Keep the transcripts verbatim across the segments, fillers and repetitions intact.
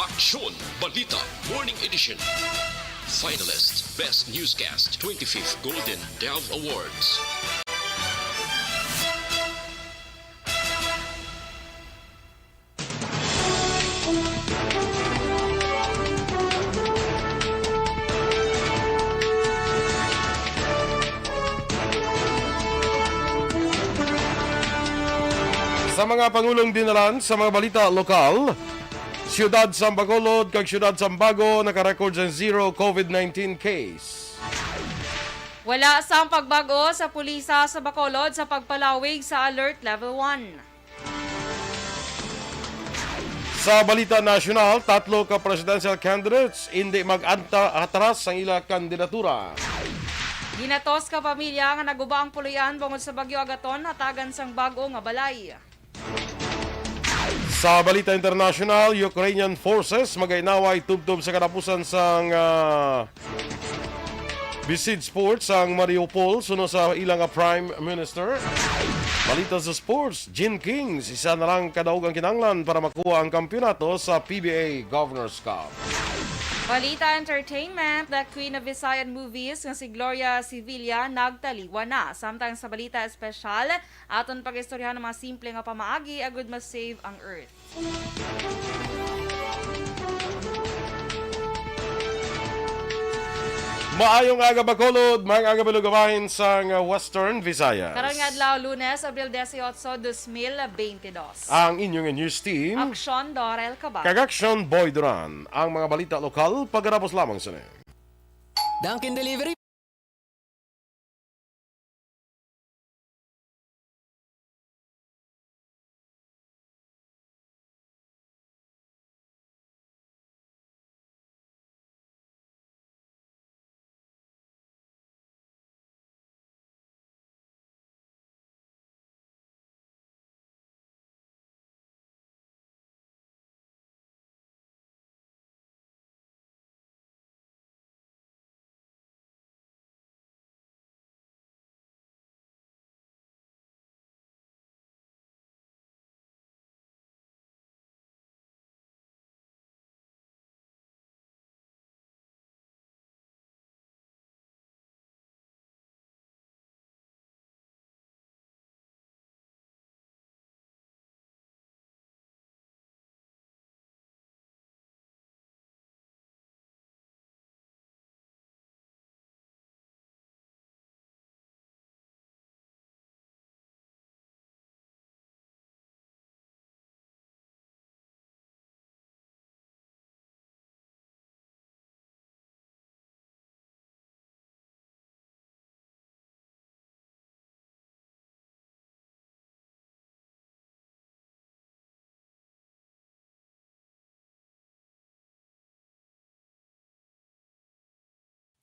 Aksyon Balita Morning Edition. Finalist Best Newscast, twenty-fifth Golden Dove Awards. Sa mga pangulong dinalan sa mga balita lokal, siyudad sang Bacolod kag siyudad sang Bago naka-record sang zero COVID nineteen case. Wala sang pagbag-o sa pulisa sa Bacolod sa pagpalawig sa Alert Level one. Sa balita nasyonal, tatlo ka presidential candidates indi mag-anta atras sang ila kandidatura. Ginatos ka pamilya nga naguba ang puloy-an bangod sa Bagyo Agaton hatagan sang bag-o nga balay. Sa balita internasyonal, Ukrainian forces mag-inaway tubtob sa katapusan sang, ah, besieged port sang Mariupol suno sa ila nga Prime Minister. Balita sa sports, Gene Kings, isa na lang ka daog ang kinahanglan para makuha ang kampiyonato sa P B A Governor's Cup. Balita entertainment, the Queen of Visayan Movies nga si Gloria Sevilla nagtaliwan na. Samtang sa balita espesyal, aton pag-istoryahan ang mga simple nga pamaagi agud ma-save ang Earth. Maayong aga, Bacolod, maayong aga, Balugabahin sang Western Visayas. Karon nga adlaw, Lunes, Abril dieciocho, dos mil veinte dos. Ang inyong news team, Aksyon Dorel Cabal. Kag Aksyon Boy Duran. Ang mga balita lokal, pagkatapos lamang sini. Dunkin' Delivery.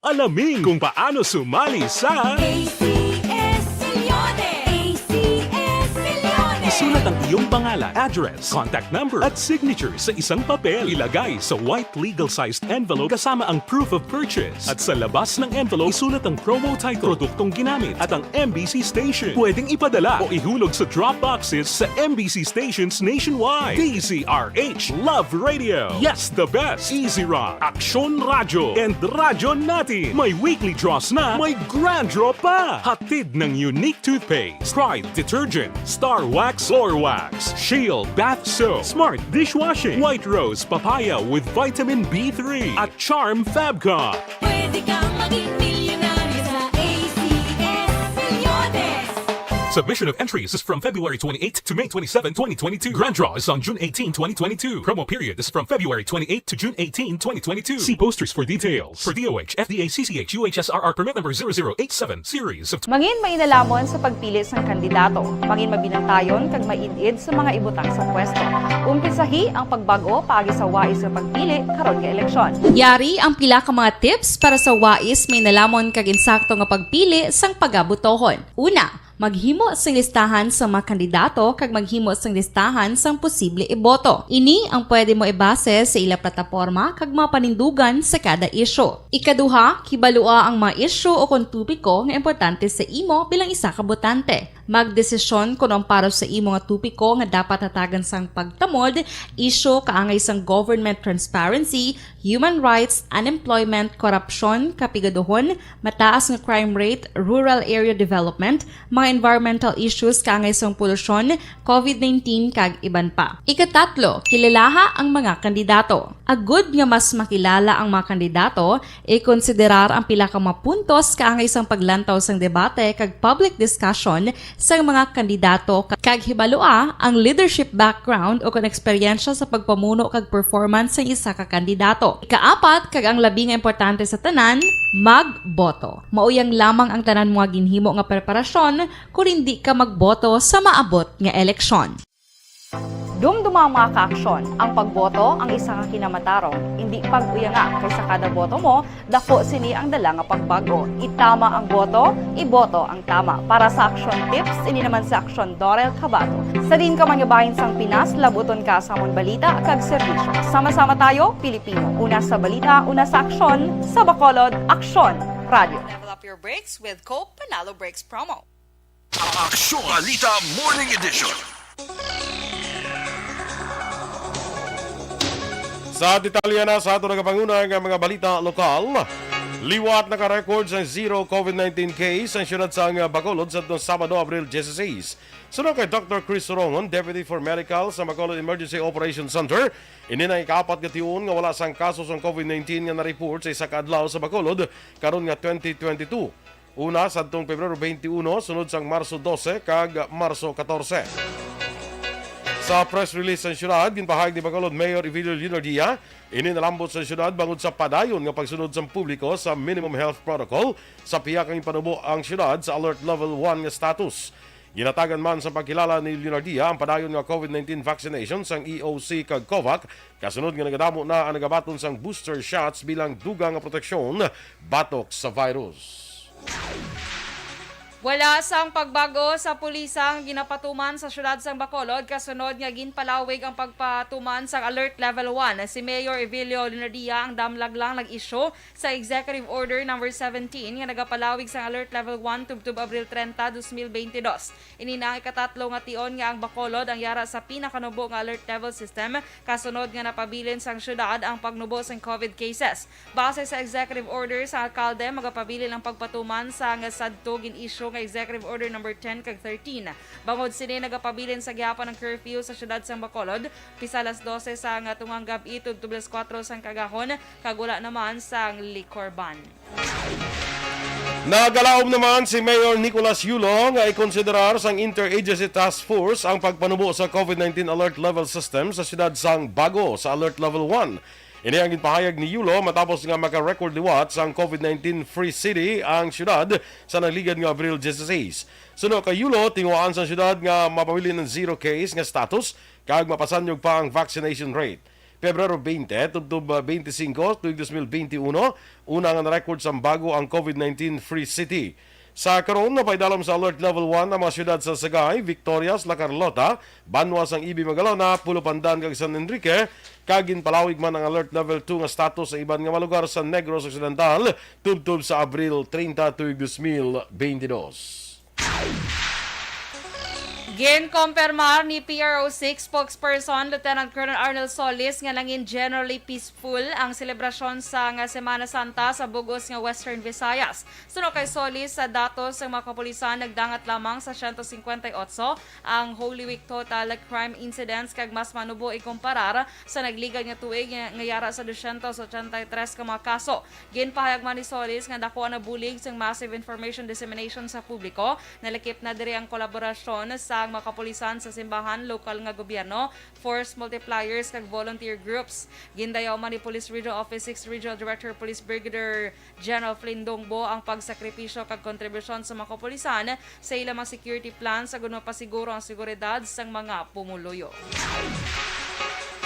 Alamin kung paano sumali sa A C S Milyones! A C S Milyones! Isulat ang iyong pangalan, address, contact number, at signature sa isang papel. Ilagay sa white legal-sized envelope kasama ang proof of purchase. At sa labas ng envelope, isulat ang promo title, produktong ginamit, at ang M B C station. Pwedeng ipadala o ihulog sa drop boxes sa M B C stations nationwide. D Z R H Love Radio. Yes, the best. Easy Rock, Aksyon Radyo, and Radyo Natin. May weekly draws na, may grand draw pa. Hatid ng Unique Toothpaste, Pride Detergent, Star Wax Floor Wax, Shield Bath Soap, Smart Dishwashing, White Rose Papaya with Vitamin B three, at Charm Fabcon. Pwede kang maging milyonaryo sa A C S Milyones. Submission of entries is from February twenty-eighth to May twenty-seven, twenty twenty-two. Grand draw is on June eighteen, twenty twenty-two. Promo period is from February twenty-eighth to June eighteen, twenty twenty-two. See posters for details. For D O H, F D A, C C H, U H S R R permit number zero zero eight seven, series of Mangin mainalamon sa pagpili sang kandidato. Mangin mabinantayon kag maid-id sa mga ibutang sa pwesto. Umpisahi ang pagbag-o paagi sa wais nga pagpili karon nga eleksyon. Yari ang pila ka mga tips para sa wais, mainalamon kag insakto nga pagpili sang pagabutohon. Una, Maghimo sing listahan sa mga kandidato kag maghimo sing listahan sang posible iboto. Ini ang pwede mo ibase sa ila plataporma kag mga panindugan sa kada isyu. Ikaduha, kibalua ang mga isyu o kon topiko nga importante sa imo bilang isa ka botante. Magdesisyon kon ang para sa imo nga topiko nga dapat hatagan sang pagtamod, isyu kaangay sang government transparency, human rights, unemployment, korupsyon, kapigaduhon, mataas nga crime rate, rural area development, mga environmental issues kaangay sang polusyon, covid nineteen, kag iban pa. Ikatatlo, kilalaha ang mga kandidato. Agud nga mas makilala ang mga kandidato, ikonsiderar ang pila ka mga puntos kaangay sang paglantaw sang debate kag public discussion sang mga kandidato kag hibalua ang leadership background o kon eksperyensya sa pagpamuno kag performance sang isa ka kandidato. Ikaapat, kag ang labi nga importante sa tanan, magboto. Mao yang lamang ang tanan mo nga ginhimo nga preparasyon kon indi ka magboto sa maabot nga eleksyon. Dumduma, mga kaaksyon, ang pagboto ang isa ka kinamatarong, indi pag-uyanga, kay sa kada boto mo, dako sini ang dala nga pagbag-o. Itama ang boto, iboto ang tama. Para sa Aksyon Tips, ini naman si Aksyon Dorel Cabato. Sa diin ka man nga bahin sang Pinas, labuton ka sa amon balita kag serbisyo. Sama-sama tayo, Pilipino. Una sa balita, una sa aksyon, sa Bacolod, Aksyon Radio. Level up your brakes with Coke Panalo Brakes Promo. Aksyon Balita Morning Edition. Sa detalye na sa ato nagapanguna nga mga balita lokal, liwat naka-record sang zero covid nineteen case ang siyudad sang Bacolod sa atong Sabado, Abril dieciséis. Suno kay Doctor Chris Sorongon, Deputy for Medical sa Bacolod Emergency Operation Center, ini na ikaapat nga tion nga wala sang kaso sang covid nineteen nga na-report sa isa ka adlaw sa Bacolod karon nga twenty twenty-two. Una sadtong Pebrero twenty-one, sunod sang Marso dose kag Marso katorse. Sa press release sang siyudad, ginpahayag ni Bacolod Mayor Evelio Leonardia, ini nalambot sa siyudad bangod sa padayon nga pagsunod sang publiko sa minimum health protocol sa pihak nga ginpanubo ang siyudad sa Alert Level one nga status. Ginhatagan man sa pagkilala ni Leonardia ang padayon nga covid nineteen vaccination sang E O C kag COVAC, kasunod nga nagadamo na ang nagabaton sang booster shots bilang dugang nga proteksyon batok sa virus. Wala sang pagbag-o sa pulisa ang ginapatuman sa siyudad sang Bacolod kasunod nga ginpalawig ang pagpatuman sang Alert Level one. Si Mayor Evelio Leonardia ang damlag lang nag-issue sa Executive Order Number seventeen nga nagapalawig sang Alert Level one tubtob Abril treinta, dos mil beintidos. Ini na ang ikatatlo nga tion nga ang Bacolod ang yara sa pinakanubo nga alert level system, kasunod nga napabilin sang siyudad ang pagnubo sang covid cases. Base sa executive order sa alkalde, magapabilin ang pagpatuman sang sadto gin-issue nga Executive Order Number ten kag thirteen. Bangod sini, nagapabilin sa gihapon ang curfew sa siyudad sang Bacolod, pisa alas dose sang tungang gab-i tubtob alas kuwatro sang kaagahon, kag wala naman sang liquor ban. Nagalaom naman si Mayor Nicolas Yulo nga ikonsiderar sang Interagency Task Force ang pagpanubo sa covid nineteen Alert Level System sa siyudad sang Bago sa Alert Level one. Ini ang ginpahayag ni Yulo matapos nga maka-record liwat sang covid nineteen Free City ang siyudad sa nagligad nga Abril dieciséis. Suno kay Yulo, tinguhaan sang siyudad nga mapabilin ang zero case nga status kag mapasanyog pa ang vaccination rate. Pebrero twenty tubtob twenty-five, tuig dos mil twenty-one, una nga na-record sang Bago ang covid nineteen Free City. Sa karon, napaidalom sa Alert Level one ang mga siyudad sa Sagay, Victorias, La Carlota, banwa sang E B Magalona, Pulo Pandan, kag San Enrique, kag ginpalawig man ang Alert Level two nga status sa iban nga mga lugar sa Negros Occidental tubtob sa Abril treinta, tuig dos mil beintidos. Ginkompirmar ni P R O six spokesperson Lieutenant Colonel Arnel Solis nga nangin generally peaceful ang selebrasyon sang Semana Santa sa bug-os nga Western Visayas. Suno kay Solis, sa datos sang mga kapulisan, nagdangat lamang sa siyento singkwenta y otso ang Holy Week total crime incidents, kag mas manubo ikumparar sa nagligad nga tuig nga, nga yara sa dosyentos ochenta y tres ka mga kaso. Ginpahayag man ni Solis nga dako ang nabulig sang massive information dissemination sa publiko. Nalakip na diri ang kolaborasyon sang mga kapulisan sa simbahan, lokal nga gobyerno, force multipliers, kag volunteer groups. Gindayaw man ni Police Regional Office six Regional Director Police Brigadier General Flynn Dongbo ang pagsakripisyo kag kontribusyon sa mga kapulisan sa ila mga security plans agud mapasiguro ang seguridad sang mga pumuluyo.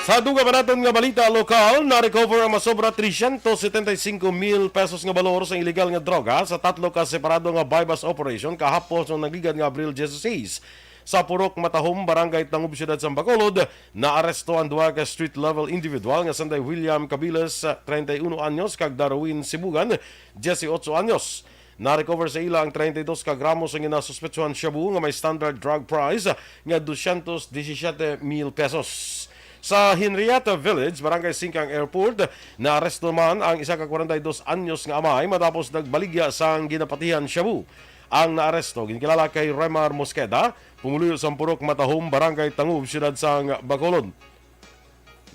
Sa dugang pa naton nga balita lokal, na-recover ang masobra trescientos setenta y cinco mil pesos nga balor sang iligal nga droga sa tatlo ka separado nga buy-bust operation kahapon sa nagligad nga Abril dieciséis. Sa Purok Matahom, Barangay Tangub, Siyudad sang Bacolod, naaresto ang duha ka street-level individual nga sanday William Cabiles, treinta y uno anyos, kag Darwin Sibugan, dieciocho anyos. Na-recover sa ila ang treinta y dos ka gramo sang ginasuspetsuhan shabu nga may standard drug price nga doscientos diecisiete mil pesos. Sa Henrietta Village, Barangay Singkang Airport, naaresto man ang isa ka kwarenta y dos anyos nga amay matapos nagbaligya sang ginapatihan shabu. Ang naaresto ginkilala kay Remar Mosqueda, pumuluyo sang Purok Matahom, Barangay Tangub, Siyudad sang Bacolod.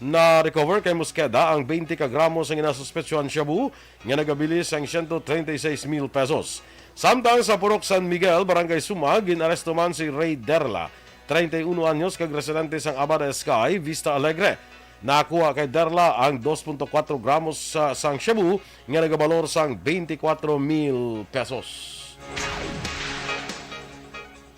Na-recover kay Mosqueda ang twenty ka gramo sang ginasuspetsuhan shabu nga nagabilin sang siyento treinta y seis mil pesos. Samtang sa Purok San Miguel, Barangay Suma, gin-aresto man si Ray Derla, treinta y uno anyos, kag residente sang Abada Sky, Vista Alegre. Nakuha kay Derla ang dos punto kuwatro gramos sa, sang shabu nga nagabalor sang twenty-kuwatro mil pesos.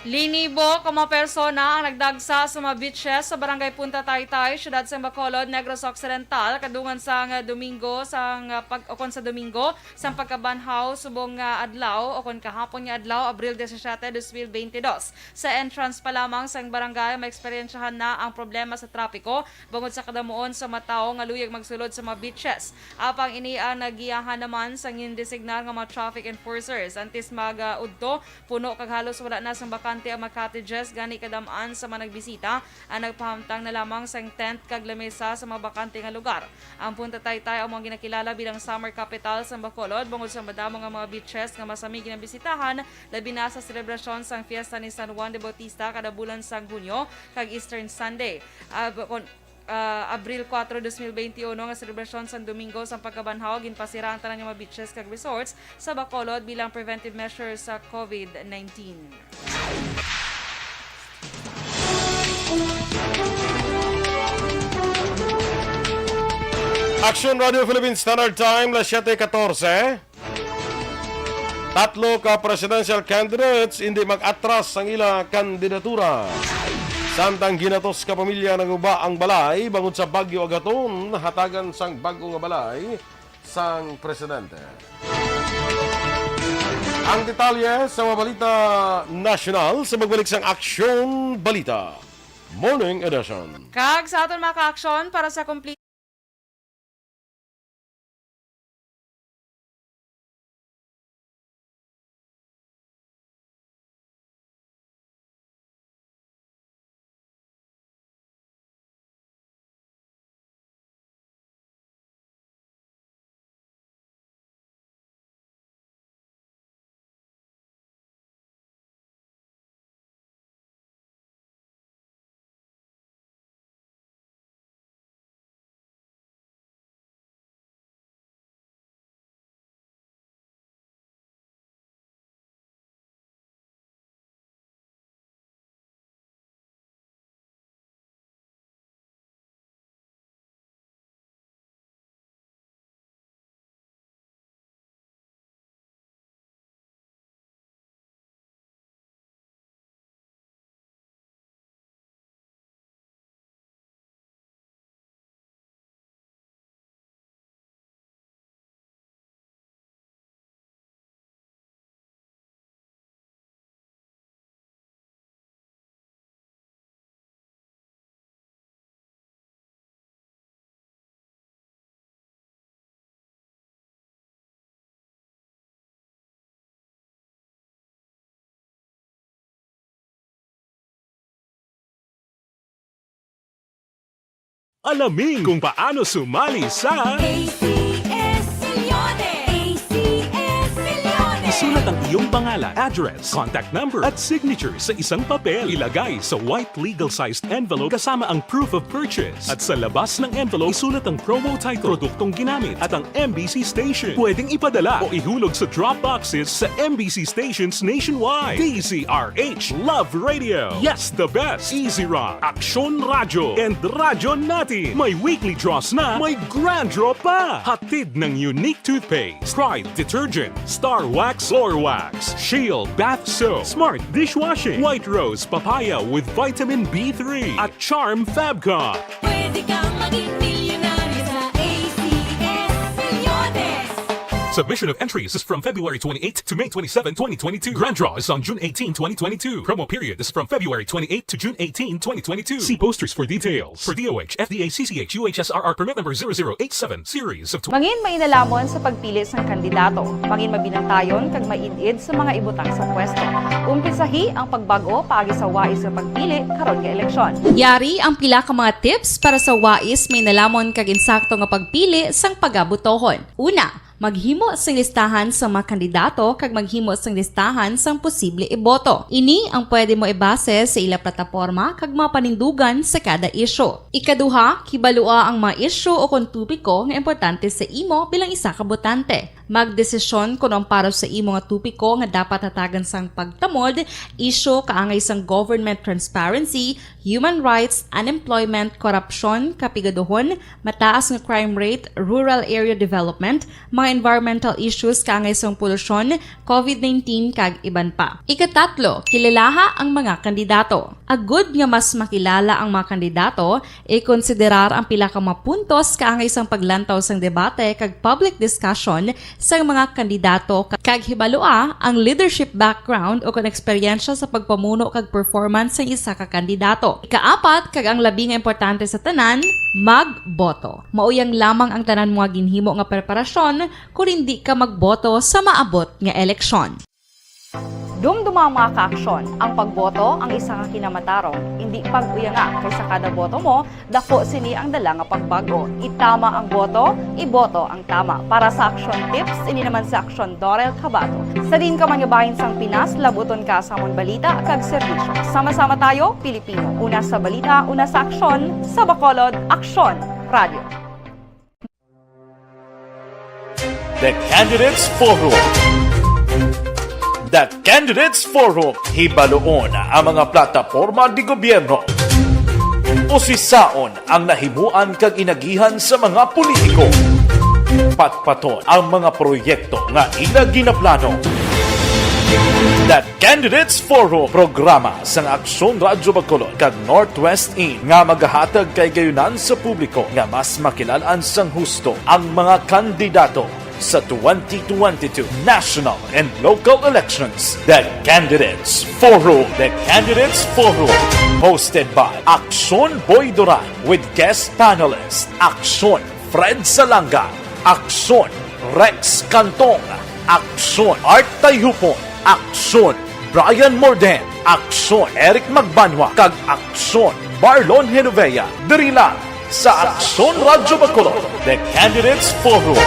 Linibo ka mga persona ang nagdagsa sa mga beaches sa Barangay Punta Taytay, Siyudad sang Bacolod, Negros Occidental, kadungan sang Domingo, sang, ah, pag-, ukon sa Domingo, sang pagkabanhaw subong nga adlaw, ukon kahapon nga adlaw, Abril disisiete, dos mil bente dos. Sa entrance pa lamang sang barangay, maeksperiensyahan na ang problema sa trapiko bangod sa kadamuon sa mga tawo nga luyag magsulod sa mga beaches. Apang ini ang nagiyahan naman sang gindesignar nga mga traffic enforcers. Antes mag-udto, puno kag halos wala na sang bakante ang mga cottages, gani kadam-an sa mga nagbisita ang nagpahamtang na lamang sang tent kag lamesa sa mga bakante nga lugar. Ang Punta Taytay amo ang ginakilala bilang summer capital sang Bacolod bangod sa madamo nga mga beaches nga masami ginabisitahan, labi na sa selebrasyon sang fiesta ni San Juan de Bautista kada bulan sang Hunyo kag Easter Sunday. Ah, kon-, ah, Abril kuwatro, dos mil bente uno nga selebrasyon sang Domingo sang Pagkabanhaw, ginpasira ang tanan nga mga beaches kag resorts sa Bacolod bilang preventive measures sa COVID nineteen. Aksyon Radio Philippine Standard Time, las siete catorce. Tatlo ka presidential candidates hindi mag-atras sang ila kandidatura. Samtang ginatos ka pamilya naguba ang balay bangod sa Bagyo Agaton, hatagan sang bag-o nga balay sang presidente. Ang detalye sa mga balita nasyonal sa pagbalik sang Aksyon Balita Morning Edition. Kag sa aton mga ka-aksyon, para sa complete Alamin kung paano sumali sa A C S Milyones. A C S Milyones. Isulat ang iyong pangalan, address, contact number, at signature sa isang papel. Ilagay sa white legal-sized envelope kasama ang proof of purchase. At sa labas ng envelope, isulat ang promo title, produktong ginamit, at ang M B C station. Pwedeng ipadala o ihulog sa drop boxes sa M B C stations nationwide. D Z R H Love Radio. Yes, the best. Easy Rock, Aksyon Radyo, and Radyo Natin. May weekly draws na, may grand draw pa. Hatid ng Unique Toothpaste, Pride Detergent, Star Wax Floor Wax, Shield Bath Soap, Smart Dishwashing, White Rose Papaya with Vitamin B three, at Charm Fabcon. Pwede Ikaw maging milyonaryo sa A C S Milyones. Submission of entries is from February twenty-eight to May twenty-seven, twenty twenty-two. Grand draw is on June eighteen, twenty twenty-two. Promo period is from February twenty-eight to June eighteen, twenty twenty-two. See posters for details. For D O H, F D A, C C H, U H S R R permit number zero zero eight seven, series of tw- Mangin mainalaman sa pagpili sang kandidato. Mangin mabinantayon kag maid-id sa mga ibutang sa pwesto. Umpisahi ang pagbag-o paagi sa wais nga pagpili karon nga eleksyon. Yari ang pila ka mga tips para sa wais mainalaman kag insakto nga pagpili sang pagabotohon. Una, maghimo sing listahan sa mga kandidato kag maghimo sing listahan sang posible iboto. Ini ang pwede mo ibase sa ila plataporma kag mga panindugan sa kada isyu. Ikaduha, kibalua ang mga isyu o kon topiko nga importante sa imo bilang isa ka botante. Magdesisyon kon ang para sa imo nga topiko nga dapat hatagan sang pagtamod, isyu kaangay sang government transparency, human rights, unemployment, korupsyon, kapigaduhon, mataas nga crime rate, rural area development, mga environmental issues kaangay sang polusyon, covid nineteen, kag iban pa. Ikatatlo, kilalaha ang mga kandidato. Agud nga mas makilala ang mga kandidato, ikonsiderar ang pila ka mga puntos kaangay sang paglantaw sang debate kag public discussion sang mga kandidato, kag hibalua ang leadership background o kon eksperyensya sa pagpamuno kag performance sang isa ka kandidato. Ikaapat, kag ang labi nga importante sa tanan, magboto. Mauyang lamang ang tanan mga ginhimo nga preparasyon kon indi ka magboto sa maabot nga eleksyon. Dumduma ang mga kaaksyon. Ang pagboto ang isa ka kinamatarong. Indi pag-uyanga, kay sa kada boto mo, daku sini ang dala nga pagbag-o. Itama ang boto, iboto ang tama. Para sa action tips, ini naman si Aksyon Dorel Cabato. Sa diin ka man nga bahin sang Pinas, labuton ka sa amon balita kag serbisyo. Sama-sama tayo, Pilipino. Una sa balita, una sa aksyon, sa Bacolod, Aksyon Radio. The Candidates Forum. The Candidates Forum. Hibaluon ang mga plataporma de gobyerno. Usisaon ang nahimuan kag inagihan sa mga politiko. Patpaton ang mga proyekto nga ila ginaplano. The Candidates Forum, programa sang Aksyon Radyo Bacolod kag Northwest In nga magahatag kahigayunan sa publiko nga mas makilal-an sang husto ang mga kandidato sa twenty twenty-two national and local elections. The Candidates Forum. The Candidates Forum, hosted by Aksyon Boy Duran with guest panelist Aksyon Fred Salanga, Aksyon Rex Cantong, Aksyon Art Tayhupon, Aksyon Brian Morden, Aksyon Eric Magbanwa, kag Aksyon Marlon Genovea. Diri lang sa Aksyon Radyo Bacolod, The Candidates Forum.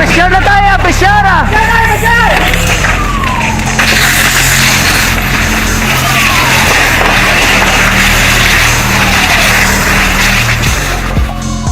Pressure na tayo, pressure!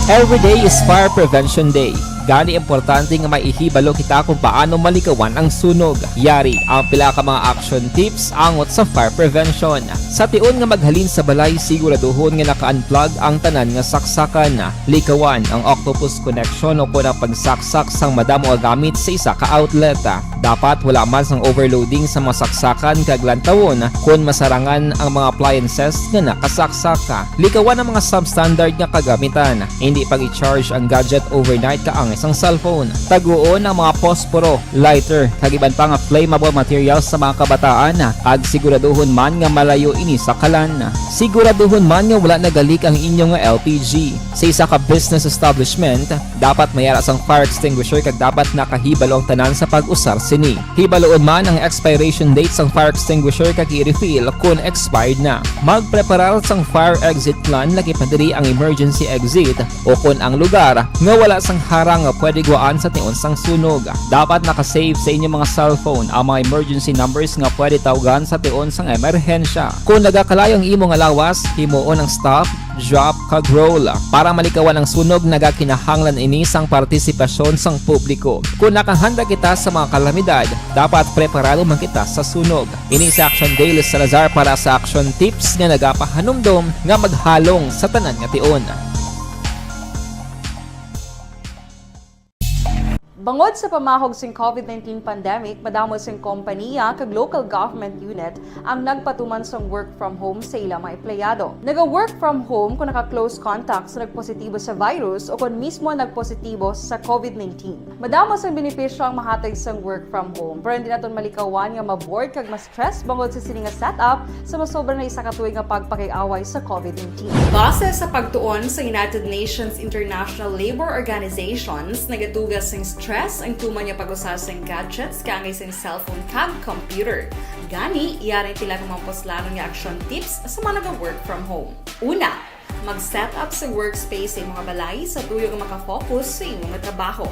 Every day is Fire Prevention Day. Gani, importante nga maihibalo kita kung paano malikawan ang sunog. Yari ang pila ka mga action tips angot sa fire prevention. Sa tion nga maghalin sa balay, siguraduhon nga naka-unplug ang tanan nga saksakan. Likawan ang octopus connection o kon ang pagsaksak sang madamo nga gamit sa isa ka outlet. Dapat wala man sang overloading sa mga saksakan kag lantawon kon masarangan ang mga appliances nga nakasaksak. Likawan ang mga substandard nga kagamitan. Indi pag-i-charge ang gadget overnight kaangay sang cellphone. Taguon ang mga posporo, lighter, kag iban pa nga flammable materials sa mga kabataan, kag siguraduhon man nga malayo ini sa kalan. Siguraduhon man nga wala nagalik ang inyo nga L P G. Sa isa ka business establishment, dapat may ara sang fire extinguisher kag dapat nakahibalo ang tanan sa pag-usar sini. Hibaluon man ang expiration date sang fire extinguisher kag i-refill kon expired na. Magpreparar sang fire exit plan, lakip na diri ang emergency exit o kon ang lugar nga wala sang harang nga pwede guwaan sa tion sang sunog. Dapat naka-save sa inyo mga cellphone ang mga emergency numbers nga pwede tawgan sa tion sang emerhensya. Kon nagakalayo ang imo nga lawas, himuon ang stop, drop, kag roll. Para malikawan ang sunog, nagakinahanglan ini sang partisipasyon sang publiko. Kon nakahanda kita sa mga kalamidad, dapat preparado man kita sa sunog. Ini si Action Dale Salazar para sa Action Tips nga nagapahanumdom nga maghalong sa tanan nga tion. Bangod sa pamahog sing COVID nineteen pandemic, madamo sing kompaniya kag local government unit ang nagpatuman sang work from home sa ilang mga empleyado. Naga-work from home kung naka-close contact sa nagpositibo sa virus o kon mismo nagpositibo sa COVID nineteen. Madamo sang benepisyo ang mahatag sang work from home, pero hindi naton malikawan nga ma-bored kag ma-stress bangod sa sini nga setup sa masobra na isa ka tuig nga pagpakig-away sa COVID nineteen. Base sa pagtuon sa United Nations International Labour Organizations, nagatuga sing stress ang tuman nga pag-usa sing gadgets kaangay sing cellphone kag computer. Gani, yari pila ka mga puslanon nga action tips sa mga naga-work from home. Una, mag-set up sa workspace sa imong balay sa tuyo nga makafocus sa imong trabaho.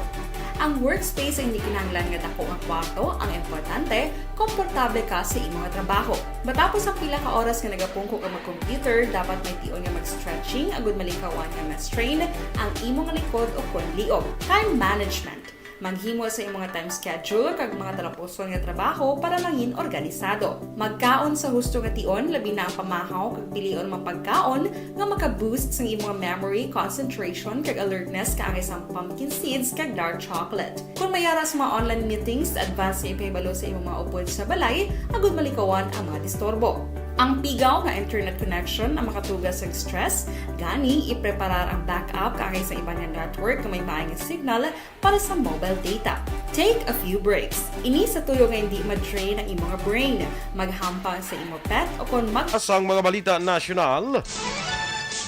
Ang workspace ay hindi kinahanglan nga dako nga kwarto, ang importante, komportable ka sa imong trabaho. Matapos ang pila ka oras nga nagapungko ka mag-computer, dapat may tion nga mag-stretching agud malikawan nga ma-strain ang imong likod o kon liog. Time management. Maghimo sa imong time schedule kag mga talapuson nga trabaho para mangin organisado. Magkaon sa husto nga tion, labi na ang pamahaw kag pilion mga pagkaon nga maka-boost sang imong memory, concentration, kag alertness kaangay sang pumpkin seeds kag dark chocolate. Kung may ara sa mga online meetings, advance nga ipahibalo sa imong mga upod sa balay agud malikawan ang mga disturbo. Ang pigaw nga internet connection ang makatuga sang stress, gani ipreparar ang backup kaangay sa iban nga network nga may maay nga signal para sa mobile data. Take a few breaks. Ini sa tuyo nga hindi ma-drain ang imong brain. Maghampang sa imo pet o kon mag- Sa mga balita nasyonal,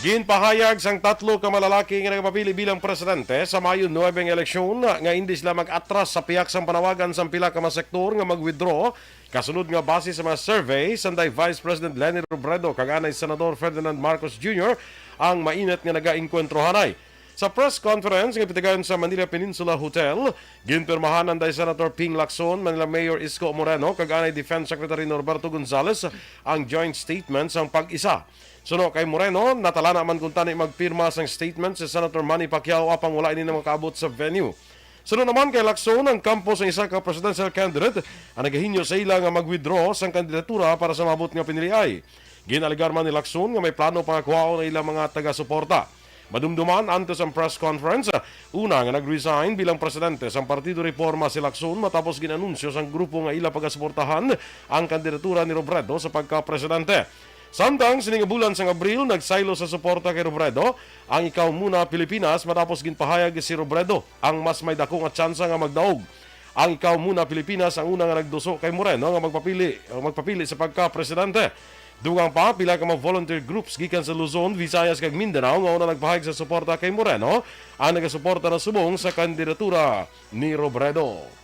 ginpahayag sang tatlo ka malalaki nga nagapapili bilang presidente sa Mayo nuebe nga eleksyon nga indi sila mag-atras sa pihak sang panawagan sang pila ka mga sektor nga mag-withdraw, kasunod nga base sa mga survey, sanday Vice President Leni Robredo kag anay Senador Ferdinand Marcos Junior ang mainit nga nagaengkwentrohanay. Sa press conference nga ipatigayon sa Manila Peninsula Hotel, ginpirmahan anday Senator Ping Lacson, Manila Mayor Isko Moreno, kag anay Defense Secretary Norberto Gonzales ang joint statement sang pag-isa. Suno kay Moreno, natalana man kuntani magpirma sang statement si Senator Manny Pacquiao apang wala ini na makaabot sa venue. Suno naman kay Lacson, ang kampo sang isa ka presidential candidate ang nagahinyo sa ila nga mag-withdraw sang kandidatura para sa maabot nga piniliay. Ginalegar man ni Lacson nga may plano pa nga kuhaon ang ilang mga taga-suporta. Madumduman antes ang press conference, una nga nag-resign bilang presidente sang Partido Reforma si Lacson matapos gin-anunsyo sang grupo nga ila pagasuportahan ang kandidatura ni Robredo sa pagka-presidente. Samtang sini nga bulan sang Abril, nagsaylo sa suporta kay Robredo ang Ikaw Muna Pilipinas matapos ginpahayag si Robredo ang mas may dako nga tsansa nga magdaog. Ang Ikaw Muna Pilipinas ang una nga nagduso kay Moreno nga magpapili, magpapili sa pagka-presidente. Dugang pa, pila ka mga volunteer groups gikan sa Luzon, Visayas kag Mindanao nga una nagpahayag sa suporta kay Moreno ang nagasuporta na subong sa kandidatura ni Robredo.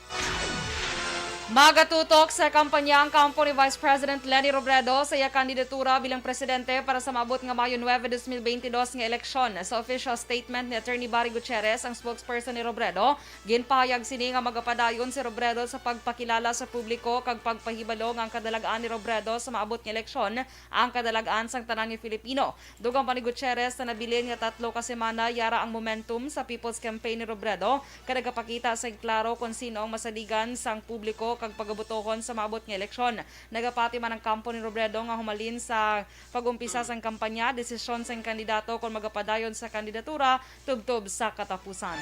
Magatutok sa kampanya ang kampo ni Vice President Leni Robredo sa iya kandidatura bilang presidente para sa maabot nga Mayo nuebe, dos mil bentidós nga eleksyon. Sa official statement ni Attorney Barry Gutierrez, ang spokesperson ni Robredo, ginpahayag sini nga magapadayon si Robredo sa pagpakilala sa publiko kag pagpahibalo nga ang kadalag-an ni Robredo sa maabot nga eleksyon ang kadalag-an sang tanan nga Filipino. Dugang pa ni Gutierrez na nabilin nga tatlo ka semana yara ang momentum sa People's Campaign ni Robredo, kag nagapakita sa klaro kon sino ang masaligan sang publiko kag pagabutohon sa maabot nga eleksyon. Nagapati man ang kampo ni Robredo nga humalin sa pag-umpisa sang kampanya, desisyon sang kandidato kon magapadayon sa kandidatura tubtob sa katapusan.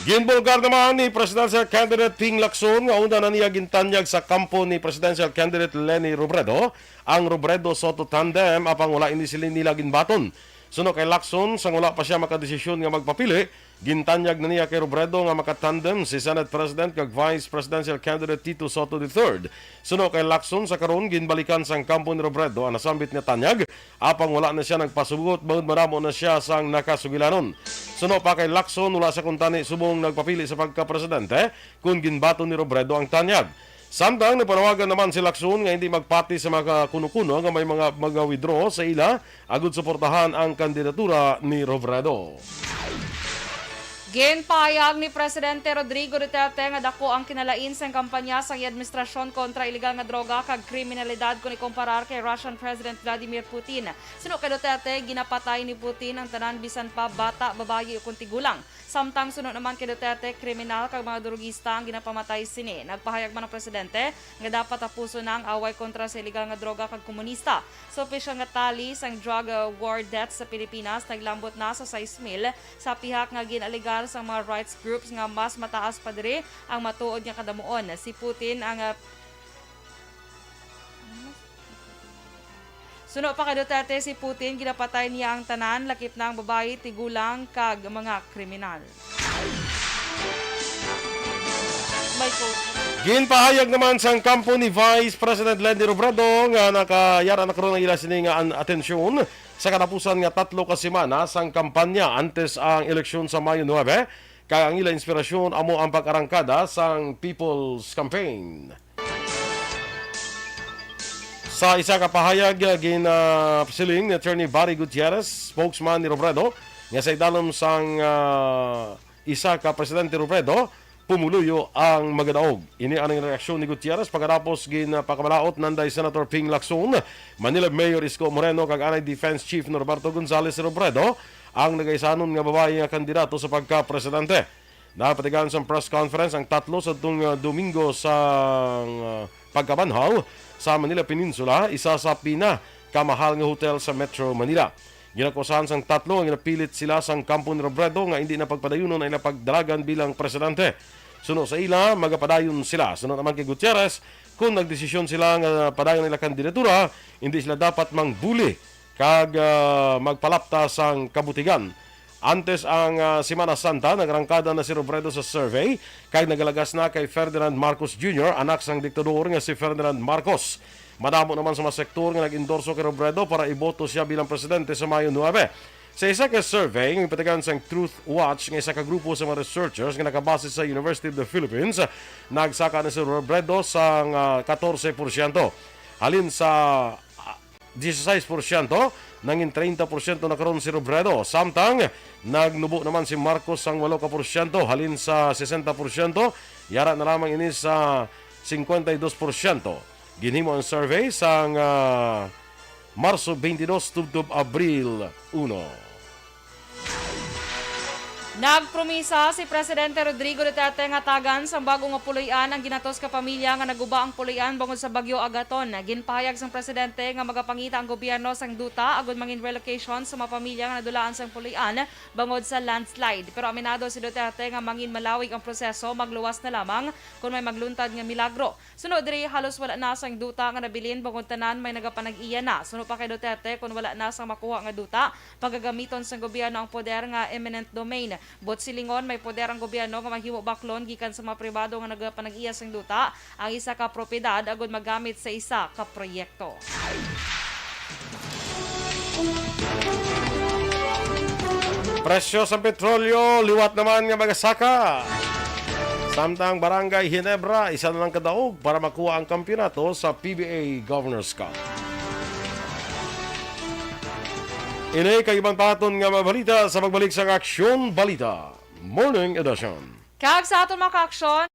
Ginbulgar naman ni presidential candidate Ping Lacson nga una na niya gintanyag sa kampo ni presidential candidate Leni Robredo ang Robredo-Soto tandem, apang wala ini sila nila ginbaton. Suno kay Lacson, sang wala pa siya makadesisyon nga magpapili, gintanyag na niya kay Robredo nga makatandem si Senate President kag Vice Presidential Candidate Tito Soto the third. Suno kay Lacson, sa karon ginbalikan sang kampo ni Robredo ang nasambit nga tanyag, apang wala na siya nagpasugot bangod madamo na siya sang nakasugilanon. Suno pa kay Lacson, wala siya kuntani subong nagpapili sa pagkapresidente kon ginbaton ni Robredo ang tanyag. Samtang nagpanawagan naman si Lacson nga hindi magpati sa mga kuno-kuno nga may mga mag-withdraw sa ila agud suportahan ang kandidatura ni Robredo. Ginpahayag ni Presidente Rodrigo Duterte nga dako ang kinalain sang kampanya sang iya administrasyon kontra iligal nga droga kag kriminalidad kon ikumparar kay Russian President Vladimir Putin. Suno kay Duterte, ginapatay ni Putin ang tanan, bisan pa bata, babayi, ukon tigulang. Samtang suno naman kay Duterte, kriminal kag mga drugista ang ginapamatay sini. Nagpahayag man ang presidente nga dapat tapuson na ang away kontra sa iligal nga droga kag komunista. Sa opisyal nga tally sang drug, uh, war deaths sa Pilipinas, naglambot na sa sais mil sa pihak nga gin-alegar sang mga rights groups nga mas mataas pa diri ang matuod nga kadamuon. Si Putin ang, ah, suno pa kay Duterte, si Putin, ginapatay niya ang tanan, lakip na ang babayi, tigulang, kag mga kriminal. May quote. Ginpahayag naman sang kampo ni Vice President Leni Robredo nga nakayara na karon ang ila sini nga an-, atensyon sa katapusan nga tatlo ka semana sang kampanya antes ang eleksyon sa Mayo nuebe, kag ang ila inspirasyon amo ang pag-arangkada sang People's Campaign. Sa isa ka pahayag, ah, gin, ah, siling ni Attorney Barry Gutierrez, spokesman ni Robredo, nga sa idalom sang, ah, isa ka Presidente Robredo, pumuluyo ang magadaog. Ini ang reaksyon ni Gutierrez pagkatapos ginpakamalaot nanday Senator Ping Lacson, Manila Mayor Isko Moreno, kag anay Defense Chief Norberto Gonzales Robredo, ang nagaisanon nga babayi nga kandidato sa pagka-presidente. Napatigan sa press conference ang tatlo sa tung, ah, Domingo sa, ah, pagkabanhaw sa Manila Peninsula, isa sa pinakamahal nga hotel sa Metro Manila. Ginakusahan sang tatlo nga ginapilit sila sang kampo ni Robredo nga indi na pagpadayunon ang ila pagdalagan bilang presidente. Suno sa ila, magapadayon sila. Suno naman kay Gutierrez, kung nagdesisyon sila nga padayon ang ila kandidatura, hindi sila dapat mangbuli kag, ah, magpalapta sang kabutigan. Antes ang, ah, Semana Santa, nagrangkada na si Robredo sa survey kag nagalagas na kay Ferdinand Marcos Junior, anak sang diktador nga si Ferdinand Marcos. Madamo naman sa mga sektor nga nag-endorso kay Robredo para iboto siya bilang presidente sa Mayo nuebe. Sa isa ka survey nga ginpatigan sang Truth Watch nga isa ka grupo sa mga researchers nga nakabase sa University of the Philippines, nagsaka na si Robredo sang, ah, katorse porsyento. Halin sa, ah, dieciséis porsyento, nangin treinta porsyento na karon si Robredo. Samtang nagnubo naman si Marcos sang walo ka porsyento, halin sa sesenta porsyento, yara na lamang ini sa cincuenta y dos porsyento. Ginhimo ang survey sang, ah, Marso twenty-dos tubtob Abril uno. Nagpromisa si Presidente Rodrigo Duterte nga tagan sang bag-o nga puloy-an ang ginatos ka pamilya nga naguba ang puloy-an bangod sa Bagyo Agaton. Ginpahayag sang presidente nga magapangita ang gobyerno sang duta agud mangin relocation sa mga pamilya nga nadulaan sang puloy-an bangod sa landslide. Pero aminado si Duterte nga mangin malawig ang proseso, magluwas na lamang kon may magluntad nga milagro. Suno diri, halos wala na sang duta nga nabilin bangod tanan may nagapanag-iya na. Suno pa kay Duterte, kon wala na sang makuha nga duta, pagagamiton sang gobyerno ang poder nga eminent domain. Buot silingon, may poder ang gobyerno nga maghimo baklon gikan sa mga pribado nga nagapanag-iya sang duta ang isa ka propiedad agud magamit sa isa ka proyekto. Presyo sang petrolyo liwat naman nga magasaka. Samtang Barangay Ginebra, isa na lang ka daog para makuha ang kampiyonato sa P B A Governor's Cup. Ini kag iban pa aton nga mga balita sa pagbalik sang Aksyon Balita Morning Edition. Kag sa aton mga kaaksyon,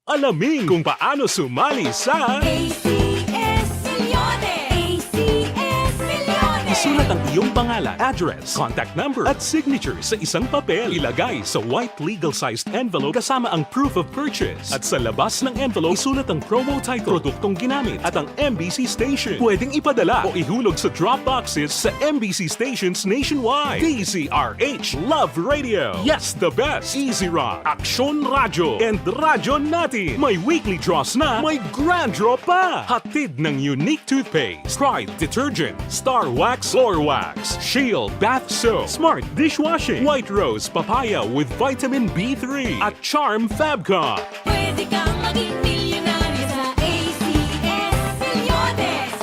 Alamin kung paano sumali sa A C S Milyones! A C S Milyones! Sulat ang iyong pangalan, address, contact number, at signature sa isang papel. Ilagay sa white legal-sized envelope kasama ang proof of purchase. At sa labas ng envelope, isulat ang promo title, produktong ginamit, at ang M B C station. Pwedeng ipadala o ihulog sa drop boxes sa M B C stations nationwide. D Z R H Love Radio. Yes, the best. Easy Rock, Aksyon Radyo, and Radyo Natin. May weekly draws na, may grand draw pa. Hatid ng Unique Toothpaste, Pride Detergent, Star Wax, Floor Wax, Shield Bath Soap, Smart Dishwashing, White Rose Papaya with Vitamin B three, at Charm Fabcon. Pwede kang maging milyonaryo sa A C S Milyones.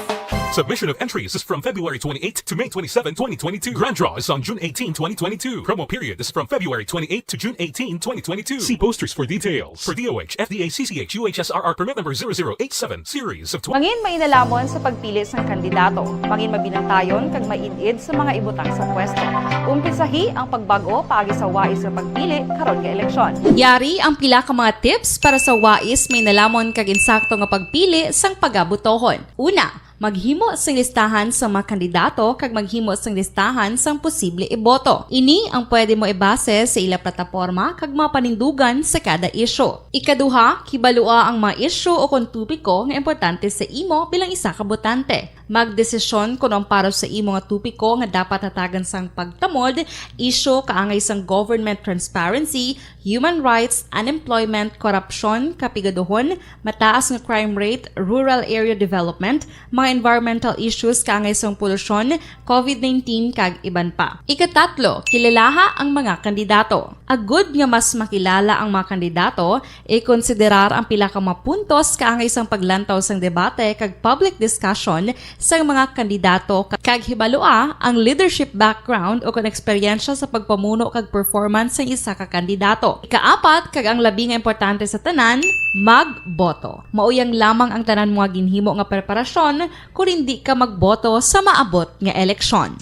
Submission of entries is from February twenty-eighth to May twenty-seven, twenty twenty-two. Grand draw is on June eighteen, twenty twenty-two. Promo period is from February twenty-eighth to June eighteen, twenty twenty-two. See posters for details. For D O H, F D A, C C H, U H S R R permit number zero zero eight seven, series of twenty. Mangin mainalamon sa pagpili sang kandidato. Mangin mabinantayon kag maid-id sa mga ibutang sa pwesto. Umpisahi ang pagbag-o paagi sa wais nga pagpili karon nga eleksyon. Yari ang pila ka mga tips para sa wais, mainalamon kag insakto nga pagpili sang pagabotohon. Una, maghimo sing listahan sa mga kandidato kag maghimo sing listahan sang posible iboto. Ini ang pwede mo ibase sa ila plataporma kag mga panindugan sa kada isyu. Ikaduha, kibalua ang mga isyu o kon topiko nga importante sa imo bilang isa ka botante. Magdesisyon kon ang para sa imo nga topiko nga dapat hatagan sang pagtamod, isyu kaangay sang government transparency, human rights, unemployment, korupsyon, kapigaduhon, mataas nga crime rate, rural area development, mga environmental issues kaangay sang polusyon, covid nineteen, kag iban pa. Ikatatlo, kilalaha ang mga kandidato. Agud nga mas makilala ang mga kandidato, ikonsiderar ang pila ka mga puntos kaangay sang paglantaw sang debate kag public discussion sang mga kandidato, kag hibalua ang leadership background o kon eksperyensya sa pagpamuno kag performance sang isa ka kandidato. Ikaapat, kag ang labi nga importante sa tanan, magboto. Mauyang lamang ang tanan mo nga ginhimo nga preparasyon kon indi ka magboto sa maabot nga eleksyon.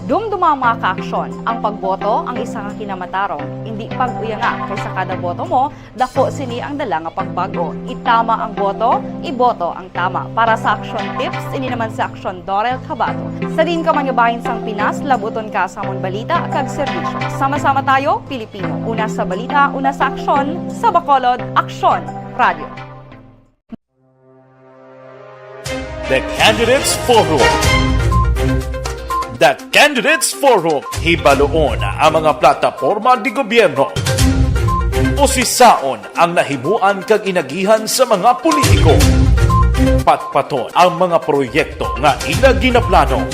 Dumduma, mga kaaksyon, ang pagboto ang isa ka kinamatarong, indi pag-uyanga, kay sa kada boto mo, dako sini ang dala nga pagbag-o. Itama ang boto, iboto ang tama. Para sa Aksyon Tips, ini naman si Aksyon Dorel Cabato. Sa diin ka man nga bahin sang Pinas, labuton ka sa amon balita kag serbisyo. Sama-sama tayo, Pilipino. Una sa balita, una sa aksyon, sa Bacolod, Aksyon Radio. The Candidates Forum. The Candidates Forum, hibaluon ang mga plataporma de gobyerno. Usisaon ang nahimuan kag inagihan sa mga politiko. Patpaton ang mga proyekto nga ila ginaplano.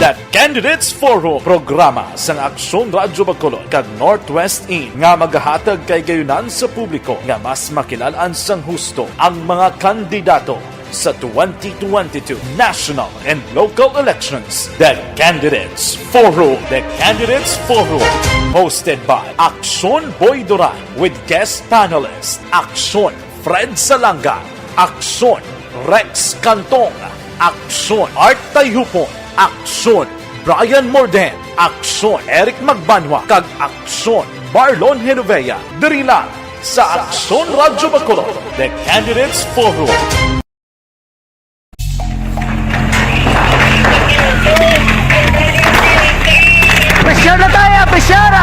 The Candidates Forum, programa sang Aksyon Radyo Bacolod kag Northwest In nga magahatag kahigayonan sa publiko nga mas makilalan sang husto ang mga kandidato sa twenty twenty-two national and local elections. The Candidates Forum. The Candidates Forum, hosted by Aksyon Boy Duran with guest panelist Aksyon Fred Salanga, Aksyon Rex Cantong, Aksyon Art Tayhupon, Aksyon Brian Morden, Aksyon Eric Magbanwa, kag Aksyon Marlon Genovea. Diri lang sa Aksyon Radyo Bacolod, The Candidates Forum. Pressure na tayo, pressure!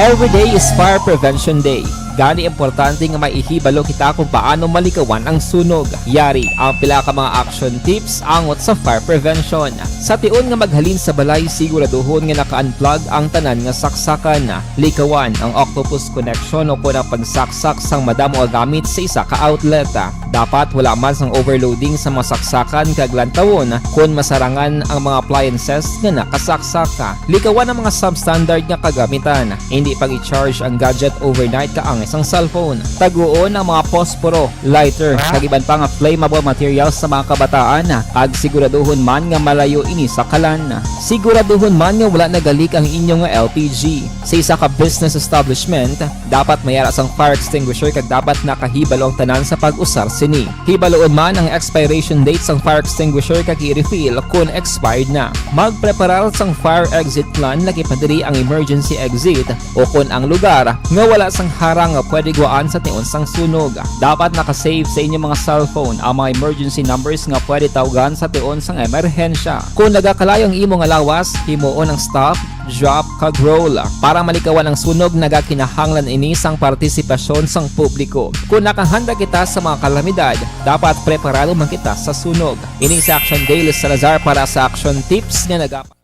Every day is Fire Prevention Day. Gani, importante nga may ihibalo kita kung paano malikawan ang sunog. Yari ang pila ka mga action tips angot sa fire prevention. Sa tion nga maghalin sa balay, siguraduhon nga naka-unplug ang tanan nga saksakan. Likawan ang octopus connection o kon ang pagsaksak sang madamo nga gamit sa isa ka outlet. Dapat wala man sang overloading sa mga saksakan kag lantawon kon masarangan ang mga appliances nga nakasaksak. Likawan ang mga substandard nga kagamitan. Hindi pag-i-charge ang gadget overnight kaangay sang cellphone. Taguon ang mga posporo, lighter, Ah? kag iban pa nga flammable materials sa mga kabataan, kag siguraduhon man nga malayo ini sa kalan. Siguraduhon man nga wala nagalik ang inyo nga L P G. Sa isa ka business establishment, dapat may ara sang fire extinguisher kag dapat nakahibalo ang tanan sa pag-usar sini. Hibaluon man ang expiration date sang fire extinguisher kag i-refill kon expired na. Magpreparar sang fire exit plan, lakip na diri ang emergency exit, o kon ang lugar nga wala sang harang nga pwede guwaan sa tion sang sunog. Dapat naka-save sa inyo mga cellphone ang mga emergency numbers nga pwede tawgan sa tion sang emerhensya. Kung nagakalayo ang imo nga lawas, himuon ang stop, drop, kag roll. Para malikawan ang sunog, nagakinahanglan ini sang partisipasyon sang publiko. Kung nakahanda kita sa mga kalamidad, dapat preparado man kita sa sunog. Ini si Action Dale Salazar para sa Action Tips nga nagapa-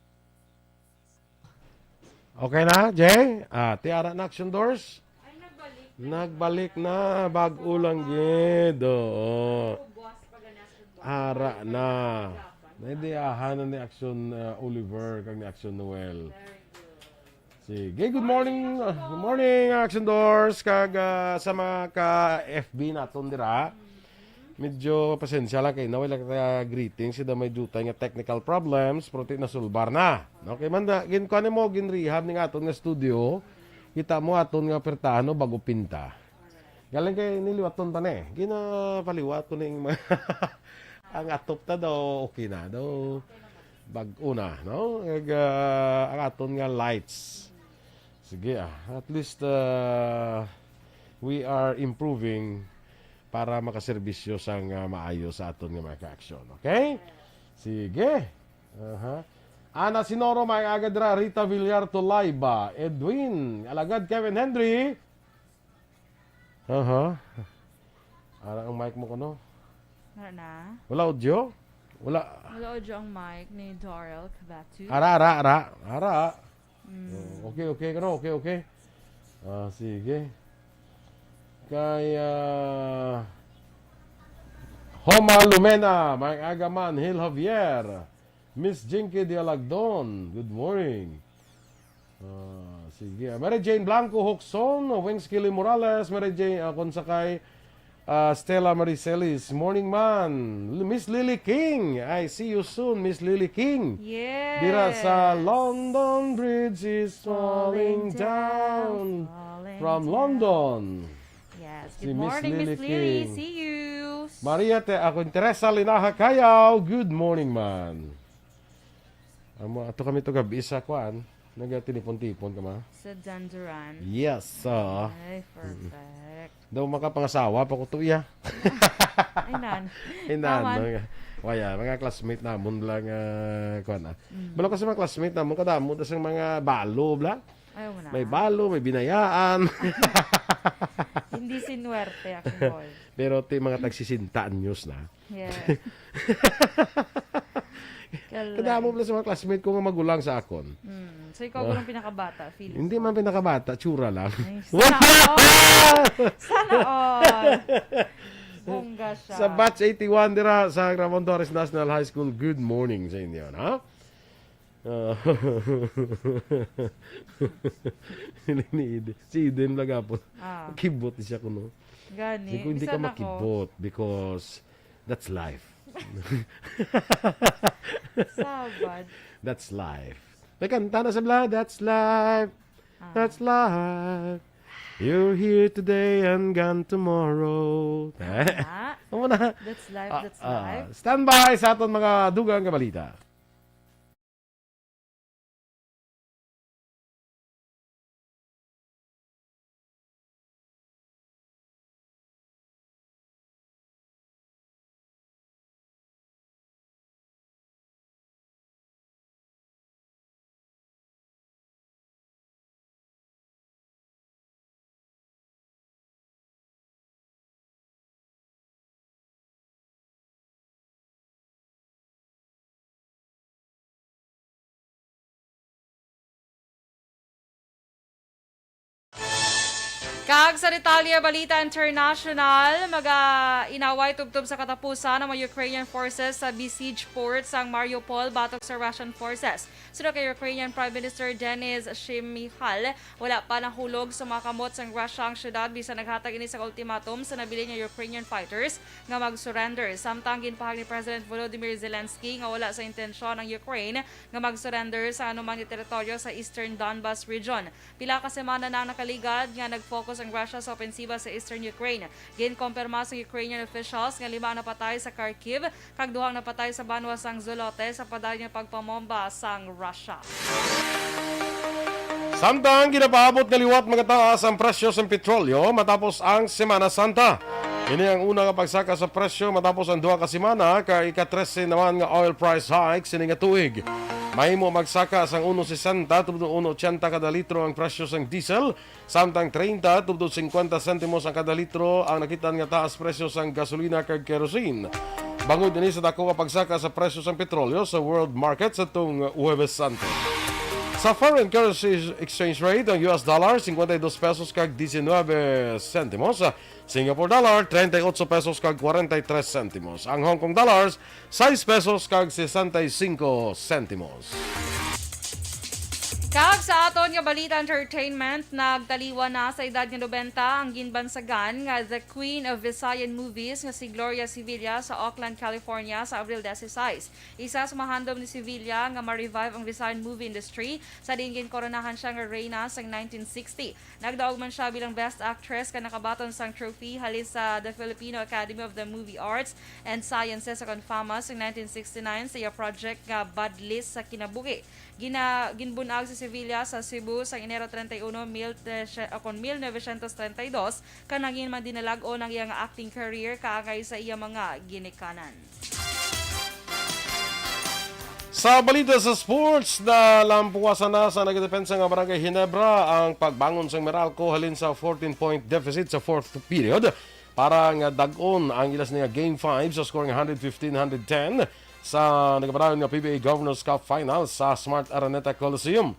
Okay na, Jay? Ah, ti ara na, Action Doors? Ay, nagbalik. Nagbalik na, bag-o lang gid. Oo. Ubos pa gani, Action Doors. Ara na. Naidiyahan na ni Action, ah, Oliver kag ni Action Noel. Very good. Sige, good morning. Good morning, Action Doors. Kag, ah, sa mga ka-F B naton dira, medyo pasensya lang kay nawala ka greetings, sida may dutay nga technical problems, pero ti nasulbar na. Okay man da, gin-, kuan mo, gin-rehab ning aton nga studio. Kita mo aton nga pertahan, no, bago pinta. Galing kay niliwaton ta ni. Ginapaliwat ko ning mga ang atop ta daw, okay na daw. Bag-o na, no? Ag, ah, ang aton nga lights. Sige, ah. At least, ah, we are improving para makaserbisyo sang, ah, maayo sa aton nga mga ka-aksyon. Okay? Sige. Aha. Ana Sinoro, may agad ra, Rita Villar Tulayba, Edwin, alagad Kevin Henry. Aha. Ara ang mic mo kuno. Wala na. Wala audio? Wala. Wala audio ang mic ni Daryl Cabatu. Ara, ara, ara. Ara. Mm. Oh, okay, okay, kuno, okay, okay. Ah, sige. Kay, ah, Homa Lumena, may aga man, Hil Javier. Miss Jinky Dialagdon, good morning. Ah, sige. Mary Jane Blanco Hoxon, Wings Kili Morales, Mary Jane, ah, kon sa kay, ah, Stella Marie Celis, morning man. Miss Lily King, I see you soon, Miss Lily King. Yes. Dira sa London Bridge is falling down. Falling From down. London. Yes. Si Good Miss morning, Lily Miss Lily. King. See you. Maria Te-, ako, Teresa Linaha Kayaw, good morning man. Amo, ato kami to gabi sa kuan. Nagatinipon-tipon ka, ma? Sa Danduran. Yes, sir. Ay, perfect. Daw makapangasawa pa ko to, iya. Ay, nan. Ay, nan, Naman. mga, waya, mga classmate namon lang, ah, kuan, ah. Mm. Balo kasi mga classmate namon, kadamo, tas ang mga balo, bla. Ayaw mo na. May balo, may binayaan. Hindi sinuwerte, Action Boy. Pero ti mga tag sesenta anyos na. Yes. Kadamo pala sa mga classmate ko nga magulang sa akon. Mm. So, ikaw Ah. gulang pinakabata, feeling Hindi ko. man pinakabata, tsura lang. Ay, sana all. Sana all. Bongga siya. Sa batch eighty-one dira sa Ramon Torres National High School, good morning sa inyo, no? Ah. Ni Eden. Si Eden lagapon. Ah. Kibot siya kuno. Gani. Hindi ko, hindi Bisan ka ako. makibot because that's life. Sabad. That's life. May kanta na sa bla, "That's life. Ah. That's life. You're here today and gone tomorrow." Ah. Amo na. That's life, Ah, that's ah. life. Standby sa aton mga dugang nga balita. Kag sa detalye, balita international, mag-inaway tubtob sa katapusan ang mga Ukrainian forces sa besieged port sang Mariupol batok sa Russian forces. Suno kay Ukrainian Prime Minister Denis Shmyhal, wala pa nahulog sa mga kamot sang Russia ang syudad bisan naghatag ini sa ultimatum sa nabilin nga Ukrainian fighters nga mag-surrender. Samtang ginpahayag ni President Volodymyr Zelensky nga wala sa intensyon ang Ukraine nga mag-surrender sa anuman nga teritoryo sa eastern Donbas region. Pila ka semana na ang nakaligad nga nag-focus ang Russia sa opensiba sa eastern Ukraine. Ginkompirma sa Ukrainian officials nga lima ang napatay sa Kharkiv kag duha ang napatay sa banwa sang Zolote sa padayon nga pagpamomba sang Russia. Samtang ginapaabot nga liwat magataas ang presyo sang petrolyo matapos ang Semana Santa. Ini ang una nga pagsaka sa presyo matapos ang duha ka semana ka ika-trese naman nga oil price hike sini nga tuig. Mahimo magsaka sang uno sesenta tubtob uno ochenta kada litro ang presyo sang diesel, samtang treinta tubtob singkwenta sentimos ang kada litro ang nakit-an nga taas presyo sang gasolina kag kerosene. Bangod ini sa dako nga pagsaka sa presyo sang petrolyo sa world market sa tung Huwebes Santo. Sa foreign currency exchange rate, ang U S dollar, cincuenta y dos pesos kag diecinueve sentimos. Singapore dollar, treinta y ocho pesos kag cuarenta y tres sentimos. Ang Hong Kong dollars, sais pesos kag sesenta y cinco sentimos. Kag sa aton nga balita entertainment, nagtaliwan na sa edad nga nobenta ang ginbansagan nga The Queen of Visayan Movies nga si Gloria Sevilla sa Oakland, California sa Abril dieciséis. Isa sa mahandom ni Sevilla nga ma-revive ang Visayan movie industry sa diin ginkoronahan siya nga reyna sang nineteen sixty. Nagdaog man siya bilang Best Actress kag nakabaton sang trophy halin sa The Filipino Academy of the Movie Arts and Sciences sa Confama sa nineteen sixty-nine sa iya project nga Badlis sa Kinabuhi. Gina-, ginbun-ag si Sevilla sa Cebu sa Enero treinta y uno, mil, eh, siya-, o kon mil novecientos treinta y dos, kag nangin man dinalag-on ang iya nga acting career kaangay sa iya mga ginikanan. Sa balita sa sports, nalampuwasan na sa nagadepensa nga Barangay Ginebra ang pagbangon sang Meralco halin sa fourteen-point deficit sa fourth period para nga dag-on ang ila sini nga Game five sa score nga hundred fifteen hundred ten sa nagapadayon nga P B A Governors Cup Final sa Smart Araneta Coliseum.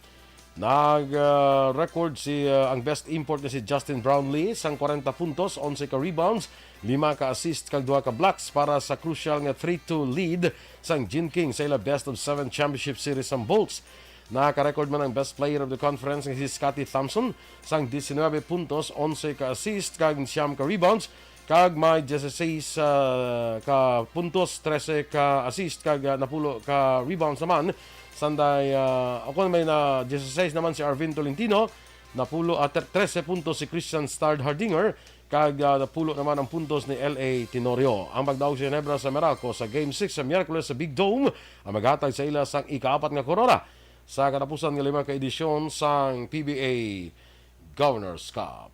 Nag, ah, record si, ah, ang best import ni si Justin Brownlee sang kwarenta puntos, onse ka rebounds, lima ka assist kag duha ka blocks para sa crucial nga three two lead sang Gin King sa ila best of seven championship series sang Bolts. Naka-record man ang best player of the conference nga si Scottie Thompson sang diecinuebe puntos, onse ka assist kag siyam ka rebounds, kag may dieciséis, ah, ka puntos, trese ka assist, kag, ah, napulo ka rebounds naman. Sanday, ah, o kon may na dieciséis naman si Arvin Tolentino, napulo, ah, tre-, trese puntos si Christian Stard Hardinger, kag, ah, napulo naman ang puntos ni L A Tenorio. Ang pagdaog sa Ginebra sa Meralco sa Game six sa Miyerkules sa Big Dome ang maghatag sa ila sang ikaapat nga korona sa katapusan nga lima ka edisyon sang P B A Governor's Cup.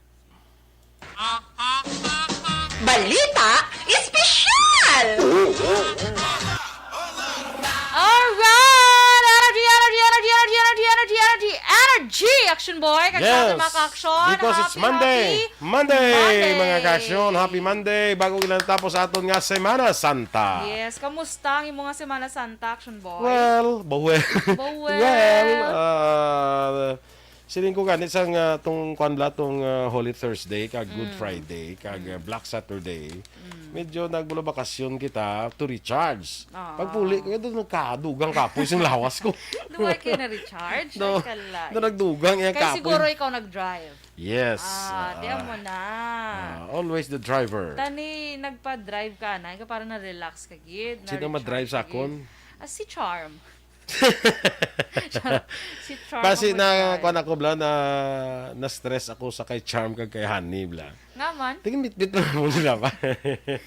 Balita Espesyal! Alright! Energy, energy, energy, energy, energy, energy, energy, energy, Action Boy! Kag sa ating Yes! mga ka-action, Because it's happy, Monday! happy Monday, Monday! mga ka-action! Happy Monday! Bago ilang tapos aton nga Semana Santa! Yes, kamusta ang imo nga Semana Santa, Action Boy? Well, bawel. Bawel. Well, ah, siling ko gani sang, ah, tong kwan bala, tong, ah, Holy Thursday, kag Good Mm. Friday, kag, ah, Mm. Black Saturday, Mm. medyo nagbulabakasyon kita to recharge. Ah. Pagpuli ko, ito nagkadugang kapoy sing lawas ko. Duwa kayo na recharge? No. Ay, kala. Na nagdugang iyang Kaya kapoy. Siguro ikaw nag-drive. Yes. Ah, di Ah. mo na. Ah, always the driver. Tani, nagpa-drive ka na, ikaw para na-relax ka gid, Sino na-recharge madrive sa ka gid. akon? Ah, si Charm. Si Charm Kasi ang na, mag-drive. kuwan ako, bala, na, na-stress ako sa kay Charm kag kay Honey, bala. Nga man. Tingin bitbit na mo nila ba?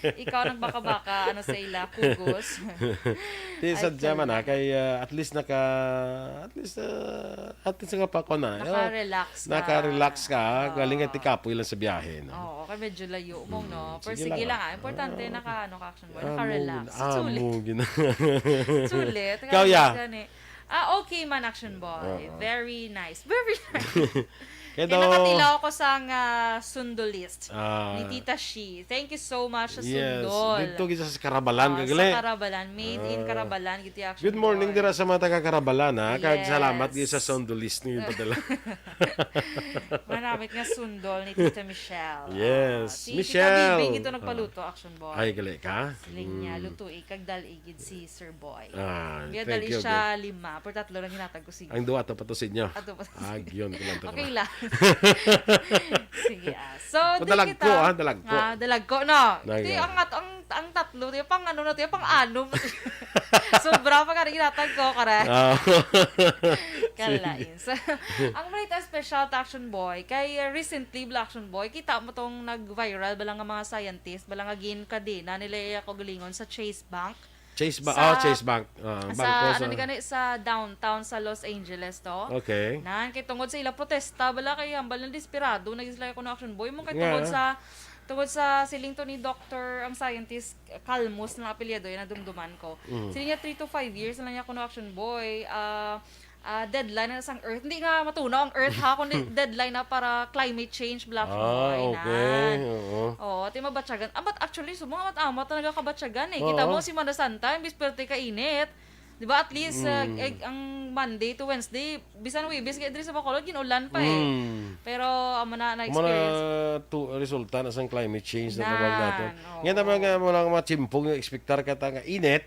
Ikaw nagbaka-baka, ano, sa ila, kugos. Di, Ay, sadya man, ah, kala. kay, ah, at least naka, at least, ah, at least naka pa, kuwan na, Naka-relax ka. naka-relax ka, Ah. galing at ikapoy lang sa biyahe, no? Oo, kay medyo layo mo, Mm, no? Pero sige sige lang, lang, ah. ah. Importante, Ah. naka, ano ka, Action Boy, Amo naka-relax. gina-, Sulit. amo gina-, Sulit. Ikaw, ya. Gani. Ah, okay man, Action Boy. Oo. Very nice. Very nice. Kaya daw, nakatilaw ko sang, ah, Sundolist ni Tita Shi. Thank you so much sa Sundol. Yes. Dito kita sa Karabalan, ah, kagali. Sa Karabalan. Made in Karabalan, gito yung Action Boy. Good morning dira sa mga taga Karabalan, ha? Kag salamat gyud sa Sundolist nga padala. Manamit nga Sundol ni Tita Michelle. Yes. Ah, si Tita Bibing ito nagpaluto, Action Boy. Ay, gali ka? Siling niya, lutuin kag dal-i gid si Sir Boy. Ah, thank you. Biya dali siya lima, pero tatlo lang ginatag ko, sige. Ang duwa, ato pa to sa inyo. Ato pa to sa inyo. Agyon ko lang to. Okay lang. Sige, ah. So, padalagko, ah, dalagko. Ah, dalagko, no? Ito yung ang, ang, ang tatlo, ito yung pang ano na, ito yung pang anom. Sobra pa ka rin ginatag ko, kare. Ah. Kalain. So, ang balita special to Action Boy, kay, uh, recently, bala Action Boy, kita mo tong nag-viral, bala nga mga scientist, bala nga gin-kadena nila iya kaugalingon sa Chase Bank. Chase Ba-, sa, ah, Chase Bank. Ah, sa, bangko ano sa ni gani, sa downtown sa Los Angeles to. Okay. Nan, kay tungod sa ila protesta, bala kay hambal na desperado na gid sila kuno Action Boy. Mong kay tungod sa, tungod sa siling to ni Doctor, ang scientist, Calmus na apelyido, yan nadumduman ko. Mm. Siling niya, three to five years na lang niya kuno Action Boy. Ah, ah, deadline na sang Earth. Hindi nga matunaw ang Earth, ha, kundi deadline na para climate change, bala Action Boy. Ah, okay. Oo. Oo, ti mabatyagan. Ah, but actually, subong amat-amat na nagakabatyagan, eh. Kita mo, Semana Santa, imbis perte ka init. Di ba? At least, ah, eh, ang Monday to Wednesday, bisan Huwebes, kaya diri sa Bacolod, gin-ulan pa, eh. Mm. Pero, amo na, na-experience. Amo na to, resulta na sang climate change na tawag nato. Nan, oo. Nga naman nga, mo lang mga tiempo nga expectar ka ta nga init,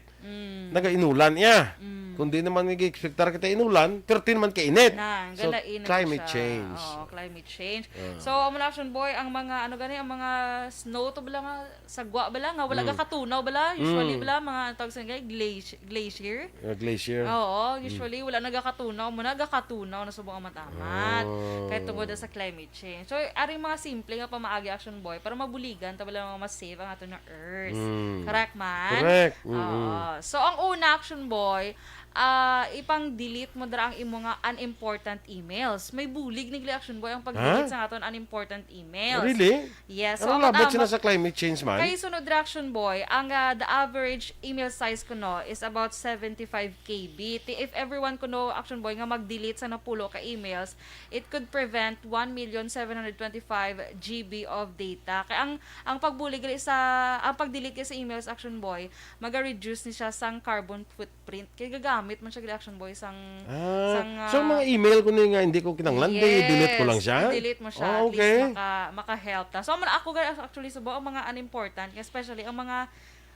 nagainulan iya. Mm. Kung di naman nag-expectar kita inulan, pero di naman kainit. Na, so, galain na climate change. Oo, climate change. Ah. So, amo na, Action Boy, ang mga, ano gani, ang mga snow to bala nga, sagwa bala nga, wala gakatunaw bala. Usually bala, mga tawag sa nga, glaci-, glacier. Ah, glacier. Oo, usually, wala nagakatunaw. Amo na, gakatunaw na subong amat-amat. Ah. Kay tungod na sa climate change. So, aring mga simple nga pamaagi, Action Boy, para mabuligan ta bala nga ma-save ang ato na Earth. Mm. Correct man? Correct. Mm-mm. Oo. So, ang una, Action Boy, ah, ipang-delete mo dira ang imo nga unimportant emails. May bulig ni gali, Action Boy, ang pag-delete sa aton unimportant emails. Really? Yes. So, ang labot sila sa climate change man? Kay sunod dira, Action Boy, ang, ah, the average email size kuno is about seventy-five K B. Ti-, if everyone kuno, Action Boy, nga mag-delete sa napulo ka emails, it could prevent one million seven hundred twenty-five G B of data. Kay ang, ang pagbulig gali sa, ang pag-delete gali sa emails, Action Boy, maga-reduce ni siya sang carbon footprint. Kay gagamit man siya gali, Action Boy, sang, ah, sang, so, ah, mga email ko na nga hindi ko kinahanglan, di, delete ko lang siya? Yes, i-delete mo siya. Ah, okay. At least maka-, maka-help ta. So, amo na ako gali, actually, subong ang mga unimportant, especially ang mga,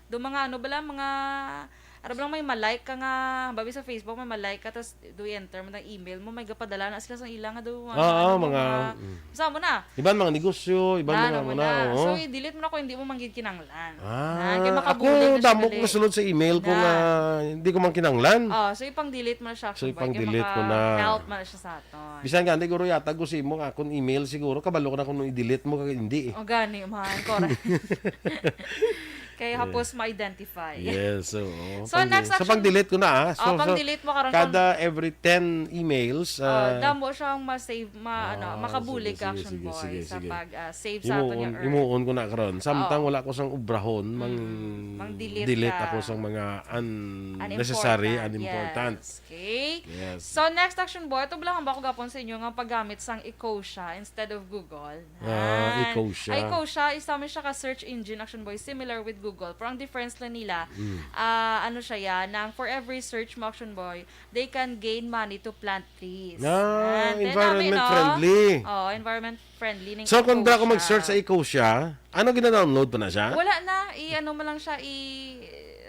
do mga ano bala, mga, ara bala may ma-like ka nga, babi sa Facebook, may ma-like ka, tas do enter mo ang email mo, may gapadala na sila sa ila nga do, ano, ah, ano, mga, mga, mm. Sa mo na. Iban mga negosyo, iban mga, ano na, oo. So, i-delete mo na kung hindi mo man gid kinahanglan. Ah, kay makabulig na siya gali. Ako, damo ko kasulod sa email ko nga hindi ko man kinahanglan. Oh, so ipang-delete mo na siya, Action Boy, kay maka-help man siya sa aton. Bisan gani, siguro, yatag ko sa imo nga akong email, siguro, kabalo ko na kung i-delete mo kag hindi, eh. O, gani man, correct. Kay hapos ma-identify. Yes, oo. So, next, Action. So, pang-delete ko na, ah. So, pang-delete mo karon, kada every ten emails, ah, damo siyang ma-save, ma-, ano, makabulig ka, Action Boy, sa pag, ah, save sa aton nga Earth. Himuon ko na karon. Samtang wala ko sang obrahon, mang-delete ako sang mga unnecessary, unimportant. Yes. Okay. Yes. So, next, Action Boy, ito lang ba ako gapon sa inyo nga paggamit sang Ecosia instead of Google? Ah, Ecosia. Ecosia, isa man siya ka search engine, Action Boy, similar with Google. Pero ang difference lang nila, ah, ano siya, ya, nang for every search mo, Action Boy, they can gain money to plant trees. Ah, environment friendly. Oh, environment friendly ning Ecosia. So, kung dira ko mag-search sa Ecosia, ano, gina-download pa na siya? Wala na. I-ano mo lang siya, i-,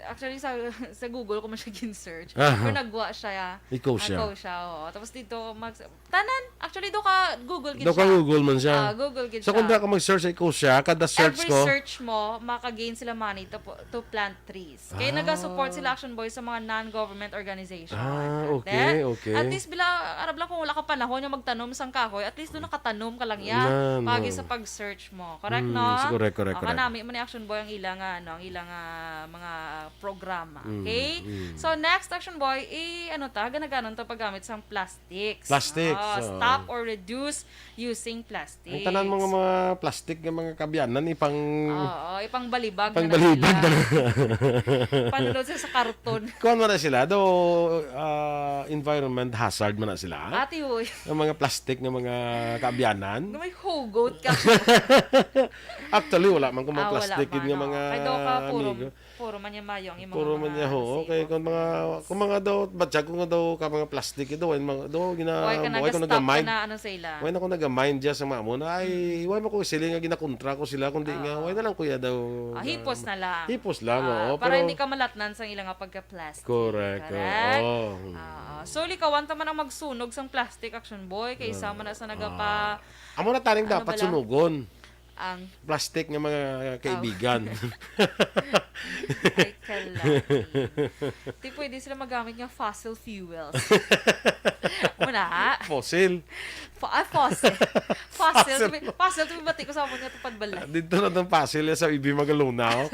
actually, sa, sa Google ko man siya gin-search. Aha. Pero nagwa siya. Ecosia. Ecosia, oo. Tapos dito, mag-, tanan. Actually, do ka Google gid siya. Do ka Google man siya. Ah, Google gid siya. So, kung dira ko mag-search sa Ecosia, kada search ko, every search mo, maka-gain sila money to, to plant trees. Kay naga-support sila, Action Boy, sa mga non-government organization. Ah, okay, okay. Then, at least, bila, ara bala kung wala ka panahon nga magtanom sang kahoy, at least do nakatanom ka lang ya, paagi sa pag-search mo. Correct, no? Correct, correct, correct. Kanami man ni Action Boy ang ila nga, ano, ang ila nga mga programa. Mm, Okay? mm. So, next, Action Boy, i-, ano ta, gana-ganon ta paggamit sang plastics. Plastics, Ah, oo. Stop or reduce using plastics. Ang tanan mga, mga plastic nga mga kaabyanan, ipang... Oo, ipangbalibag Pangbalibag na na lang lang. sila. Panulod sila sa karton. Kuan man na sila, do, ah, environment hazard man na sila. Ate, uy. Ang mga plastic nga mga kaabyanan. Nga may hugot ka. Actually, wala man kung mga Ah, wala plastic man, nga no. mga Kay daw ka, puro, amigo. puro man niya mayong imong Puro mga man niya, ho. nasipog. Okay, kung mga, kung mga daw, batya ko nga daw, ka mga plastic ito, way, mga, daw, gina, Why ka way ko nag-stop nag-mind. Ka na, ano sa ila? Way na ko nag-mind dyan sa mga muna. Ay, way mo ko sila nga ginakontra ko sila, kundi nga, Oo. Way na lang kuya daw. Ah, na- hipos na lang. Hipos lang, Ah, oo. Para Pero, hindi ka malatnan sang ila nga pagka-plastic. Correct, Correct? oo. Ah, so, likawan ta man ang magsunog sang plastic, Action Boy, kay isa man na sa nagapa... Amo na taning Ano dapat bala? Sunugon. Ang... Plastic nga mga kaibigan. Ay, kalain. Di pwede sila magamit nga fossil fuels. Muna, ha? Fossil. Fo- ah, fossil. Fossil. Fossil. Tumi- Fossil, tumibati ko sa amon nga tupad balay. Dito na itong fossil sa Ibi Magalona, oh.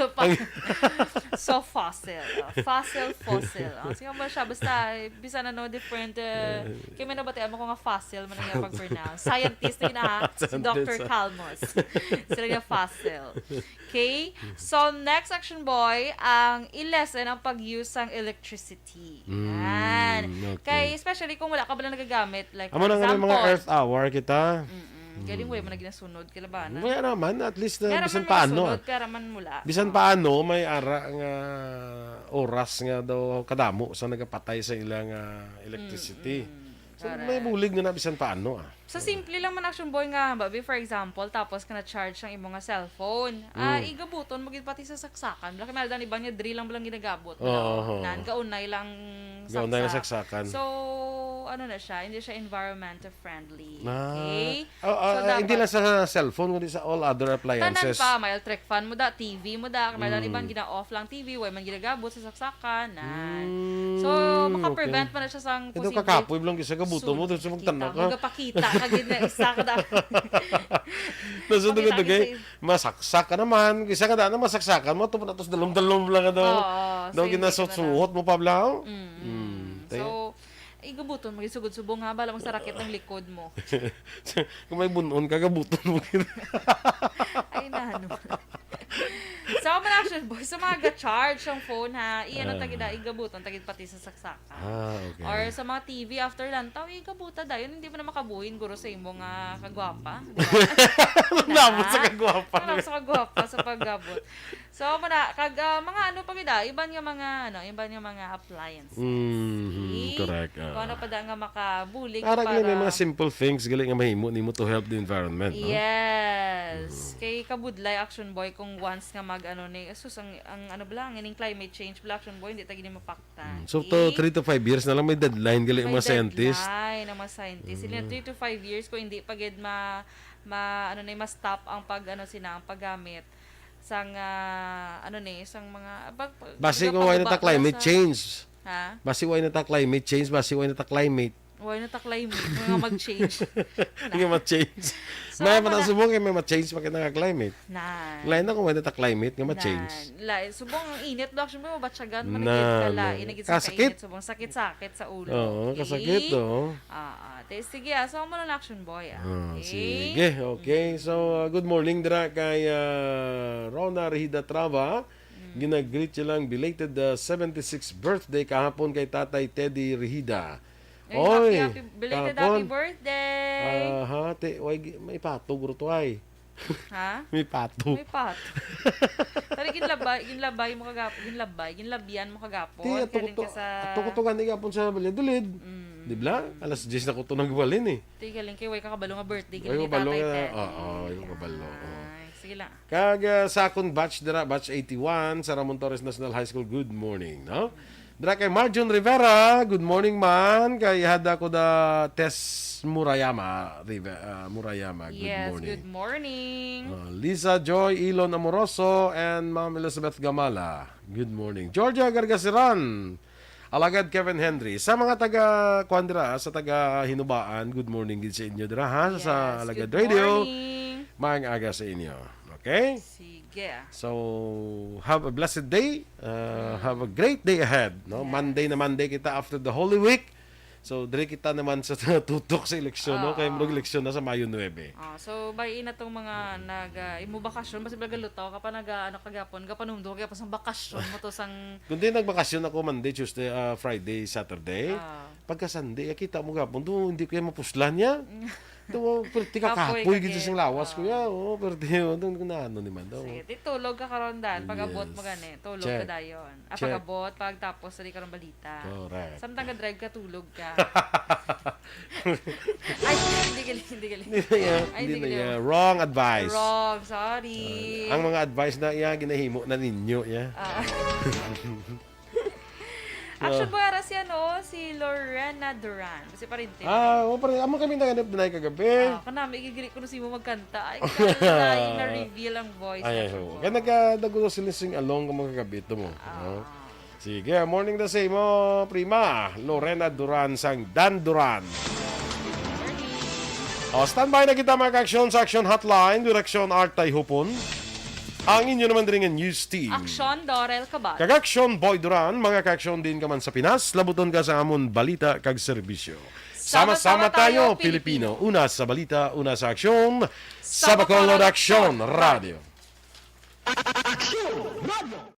So, fossil. Oh, fossil, fossil. Oh, sige mo siya, basta, eh, bisan ano, different, uh, kaya may nabatian mo ko nga fossil, man ang iyang pag-pronounce. Scientist na, ha? Si Scientist, Doctor ah. Calmos. Sila nga fossil. Okay? So, next, Action Boy, ang i-lessen ang pag-use sang electricity. Yan. Mm, okay. Kay, especially kung wala ka ba lang nagagamit, like, Amo for na nga may mga example, earth hour kita. Mm-mm. Galing, way mo na ginasunod, kalabanan. Kaya naman, at least, uh, Kaya bisan naman paano. Masunod, kaya naman mula. Bisan Oh. Paano, may ara nga oras nga daw kadamo sa nagapatay sa ilang, ah, electricity. Mm-mm. So, Correct. May bulig na na bisan paano, ah. Sa simple lang man, Action Boy, nga, babi, for example, tapos ka na-charge ang imong nga cellphone, ah, Mm. igabuton mo gid pati sa saksakan. Wala ka, may iban nga drill lang, lang ginagabot. Oo, oo. Nan, gaunay lang Gaunay lang saksak. Saksakan. So, ano na siya, hindi siya environment friendly. Ah. Okay? Oh, ah, So, ah, hindi dapat lang sa cellphone, kundi sa all other Tanan appliances. Pa, may electric fan mo da, T V mo da, may Mm. iban gina-off lang T V, way man ginagabot sa saksakan. Nan. Mm, So, okay. maka-prevent man na siya sang Ito posible kakapoy lang, isa ka buto mo, Sus, tapos magtanak kita, ka. Magapakita ka gid na isa ka da. Nasa Pakita dugi-dugi, kita. Masaksak ka naman. Isa ka da na masaksakan mo, tapos na, tapos dalom-dalom lang ka daw. Oo, Daw so hindi ka na lang. Ginasuot-suot mo pa lang. Mm. Mm, So, igabuton mo, gisugod subong ha, bala magsarakit ng likod mo. Kung may bunon ka, gabuton mo. Ay, nano. So, mga Action Boy, sa mga ga-charge ang phone ha, i-ano Ah. tagid, igabuton tagid pati sa saksakan. Ah, okay. Or sa mga T V after lantaw, igabuta dayon, hindi mo na makabuhin guro sa imo nga kagwapa. Di ba? Nabot sa kagwapa. Nabot sa kagwapa sa paggabot. So, muna, kag, ah, mga ano pa gid, ah, iban nga mga, ano, iban nga mga appliances. Mhm, See? correct, ah. Kung ano pa da nga makabulig Ara, gali, may para mga simple things gali nga mahimo nimo to help the environment, no? Yes. Kay kabudlay, Action Boy, kung once nga mag, ano, ni, sus, ang, ang ano bala, ang ining climate change bala, Action Boy, hindi ta gini mapaktan. Mm. So, to See? three to five years na lang may deadline gali ang May mga scientist. Deadline ang mga scientist. Sila Mm. three to five years, kung hindi pa gid ma, ma, ano ni, ma-stop ang pag, ano, sina, ang paggamit sang, ah, ano ni, sang mga, pag, pag, Basi di ba, kung wala na ta pagbaon climate sa change. Ha? Basi wala na ta climate change, basi wala na ta climate. Wala na ta climate. Mga mag-change. Nga ma-change. So, May muna- mga subong kay may ma-change, makita nga climate. Na. Lain na kung wala na ta climate nga ma-change. Na. Lain. Subong ang init, Doc. Siyempre, mabatyagan, Na, manigit ka, na. lain, naging Kasakit. sakit, subong sakit-sakit sa ulo. Oo, Okay? kasakit, oo. Ah, ah. Te, sige, ah. So, muna na, Action Boy, ah. Ah, Okay? sige, okay. So, uh, good morning dira kay, uh, Rona Rehida Trava. Mm. Ginagreet siya lang belated, uh, seventy-sixth birthday kahapon kay Tatay Teddy Rehida. Ay, Oy, happy, happy, belated kahapon. Happy birthday! Aha, te, way, gi-, may patog ro to ay. Ha? May pato. May pato. Pero ginlabay, ginlabay mo kagapon, ginlabay, ginlabyan mo kagapon. Ti, ato ko Galing to, ka sa... ato ko to gani gapon sa Valladolid. Mm. Di ba? Alas diyes na ko to nagbalin eh. Ti, galing kay way ka kabalo nga birthday. Way Galing ni kabalo Tatay nga, Ted. oo, way kabalo, oo. Ay, sige lang. Kag, ah, sa akon batch dira, batch eighty-one, sa Ramon Torres National High School, good morning, no? Dira kay Marjon Rivera, good morning man. Kay hada ko da Tess Murayama, Rive-, ah, Murayama, good Yes, morning. Good morning. Ah, Lisa Joy Ilon Amoroso and Ma'am Elizabeth Gamala, good morning. Georgia Gargasiran, Alagad Kevin Henry. Sa mga taga, kuan dira, sa taga Hinubaan, good morning gid sa inyo dira, ha? Sa Yes, Alagad good Radio. Morning. Maayong aga sa inyo. Okay? Sige. So, have a blessed day. Uh, have a great day ahead. No? Monday na Monday kita after the Holy Week. So, diri kita naman sa tutok sa eleksyon, no? Kay Oo. Murag eleksyon na sa Mayo nuebe. Ah, so, bayi na tong mga nag uh, imo bakasyon, basta baga lutaw ka pa nag uh, ano kagapon, gapanumdo kagapon sang bakasyon mo to sang Kundi nagbakasyon ako Monday, Tuesday, ah, Friday, Saturday. Ah. Pagka Sunday, ah, kita mo gapon, do hindi ko yan mapuslan niya. Do, perti ka Kapoy kapoy ka gid gid. sing lawas ko Ah. ya. Oh, perti mo dong na ano ni man do. Sige, di tulog ka karon dan. Pag-abot mo Yes. gani, tulog Check. ka dayon. Ah, Check. Pag-abot, pagtapos, dali karon balita. Correct. Samtang ka-drive ka, tulog ka. Ay, hindi galing, hindi galing. Hindi na yan. Ay, Hindi hindi na galing. Yan. Wrong advice. Wrong, sorry. Ang mga advice na iya ginahimo na ninyo ya. Ah. Action bueras yan, oh, si Lorena Duran. Kasi parente. Ah, oh, pare, amo kami naganap na kagabi. Ah, kanami, igigili ko na si mo magkanta. Ay, kaya na-reveal ang voice Ay, na ay, siya oo. po. Kaya nagkadagulo sila sing along ka mga kagabit mo. Ah. No? Sige, morning the same mo, prima. Lorena Duran sang Dan Duran. Morning. O, standby na kita mga aksyon sa Action Hotline. Direksyon Art Tayhupon. Ang inyo naman diri nga news team. Action, Dorel Cabal. Kag Action Boy Duran, mga ka-aksyon din ka man sa Pinas, labuton ka sa amon balita kag serbisyo. Sama-sama tayo, Pilipino. Una sa balita, una sa aksyon. Sa Bacolod Aksyon Radio. Action Radio.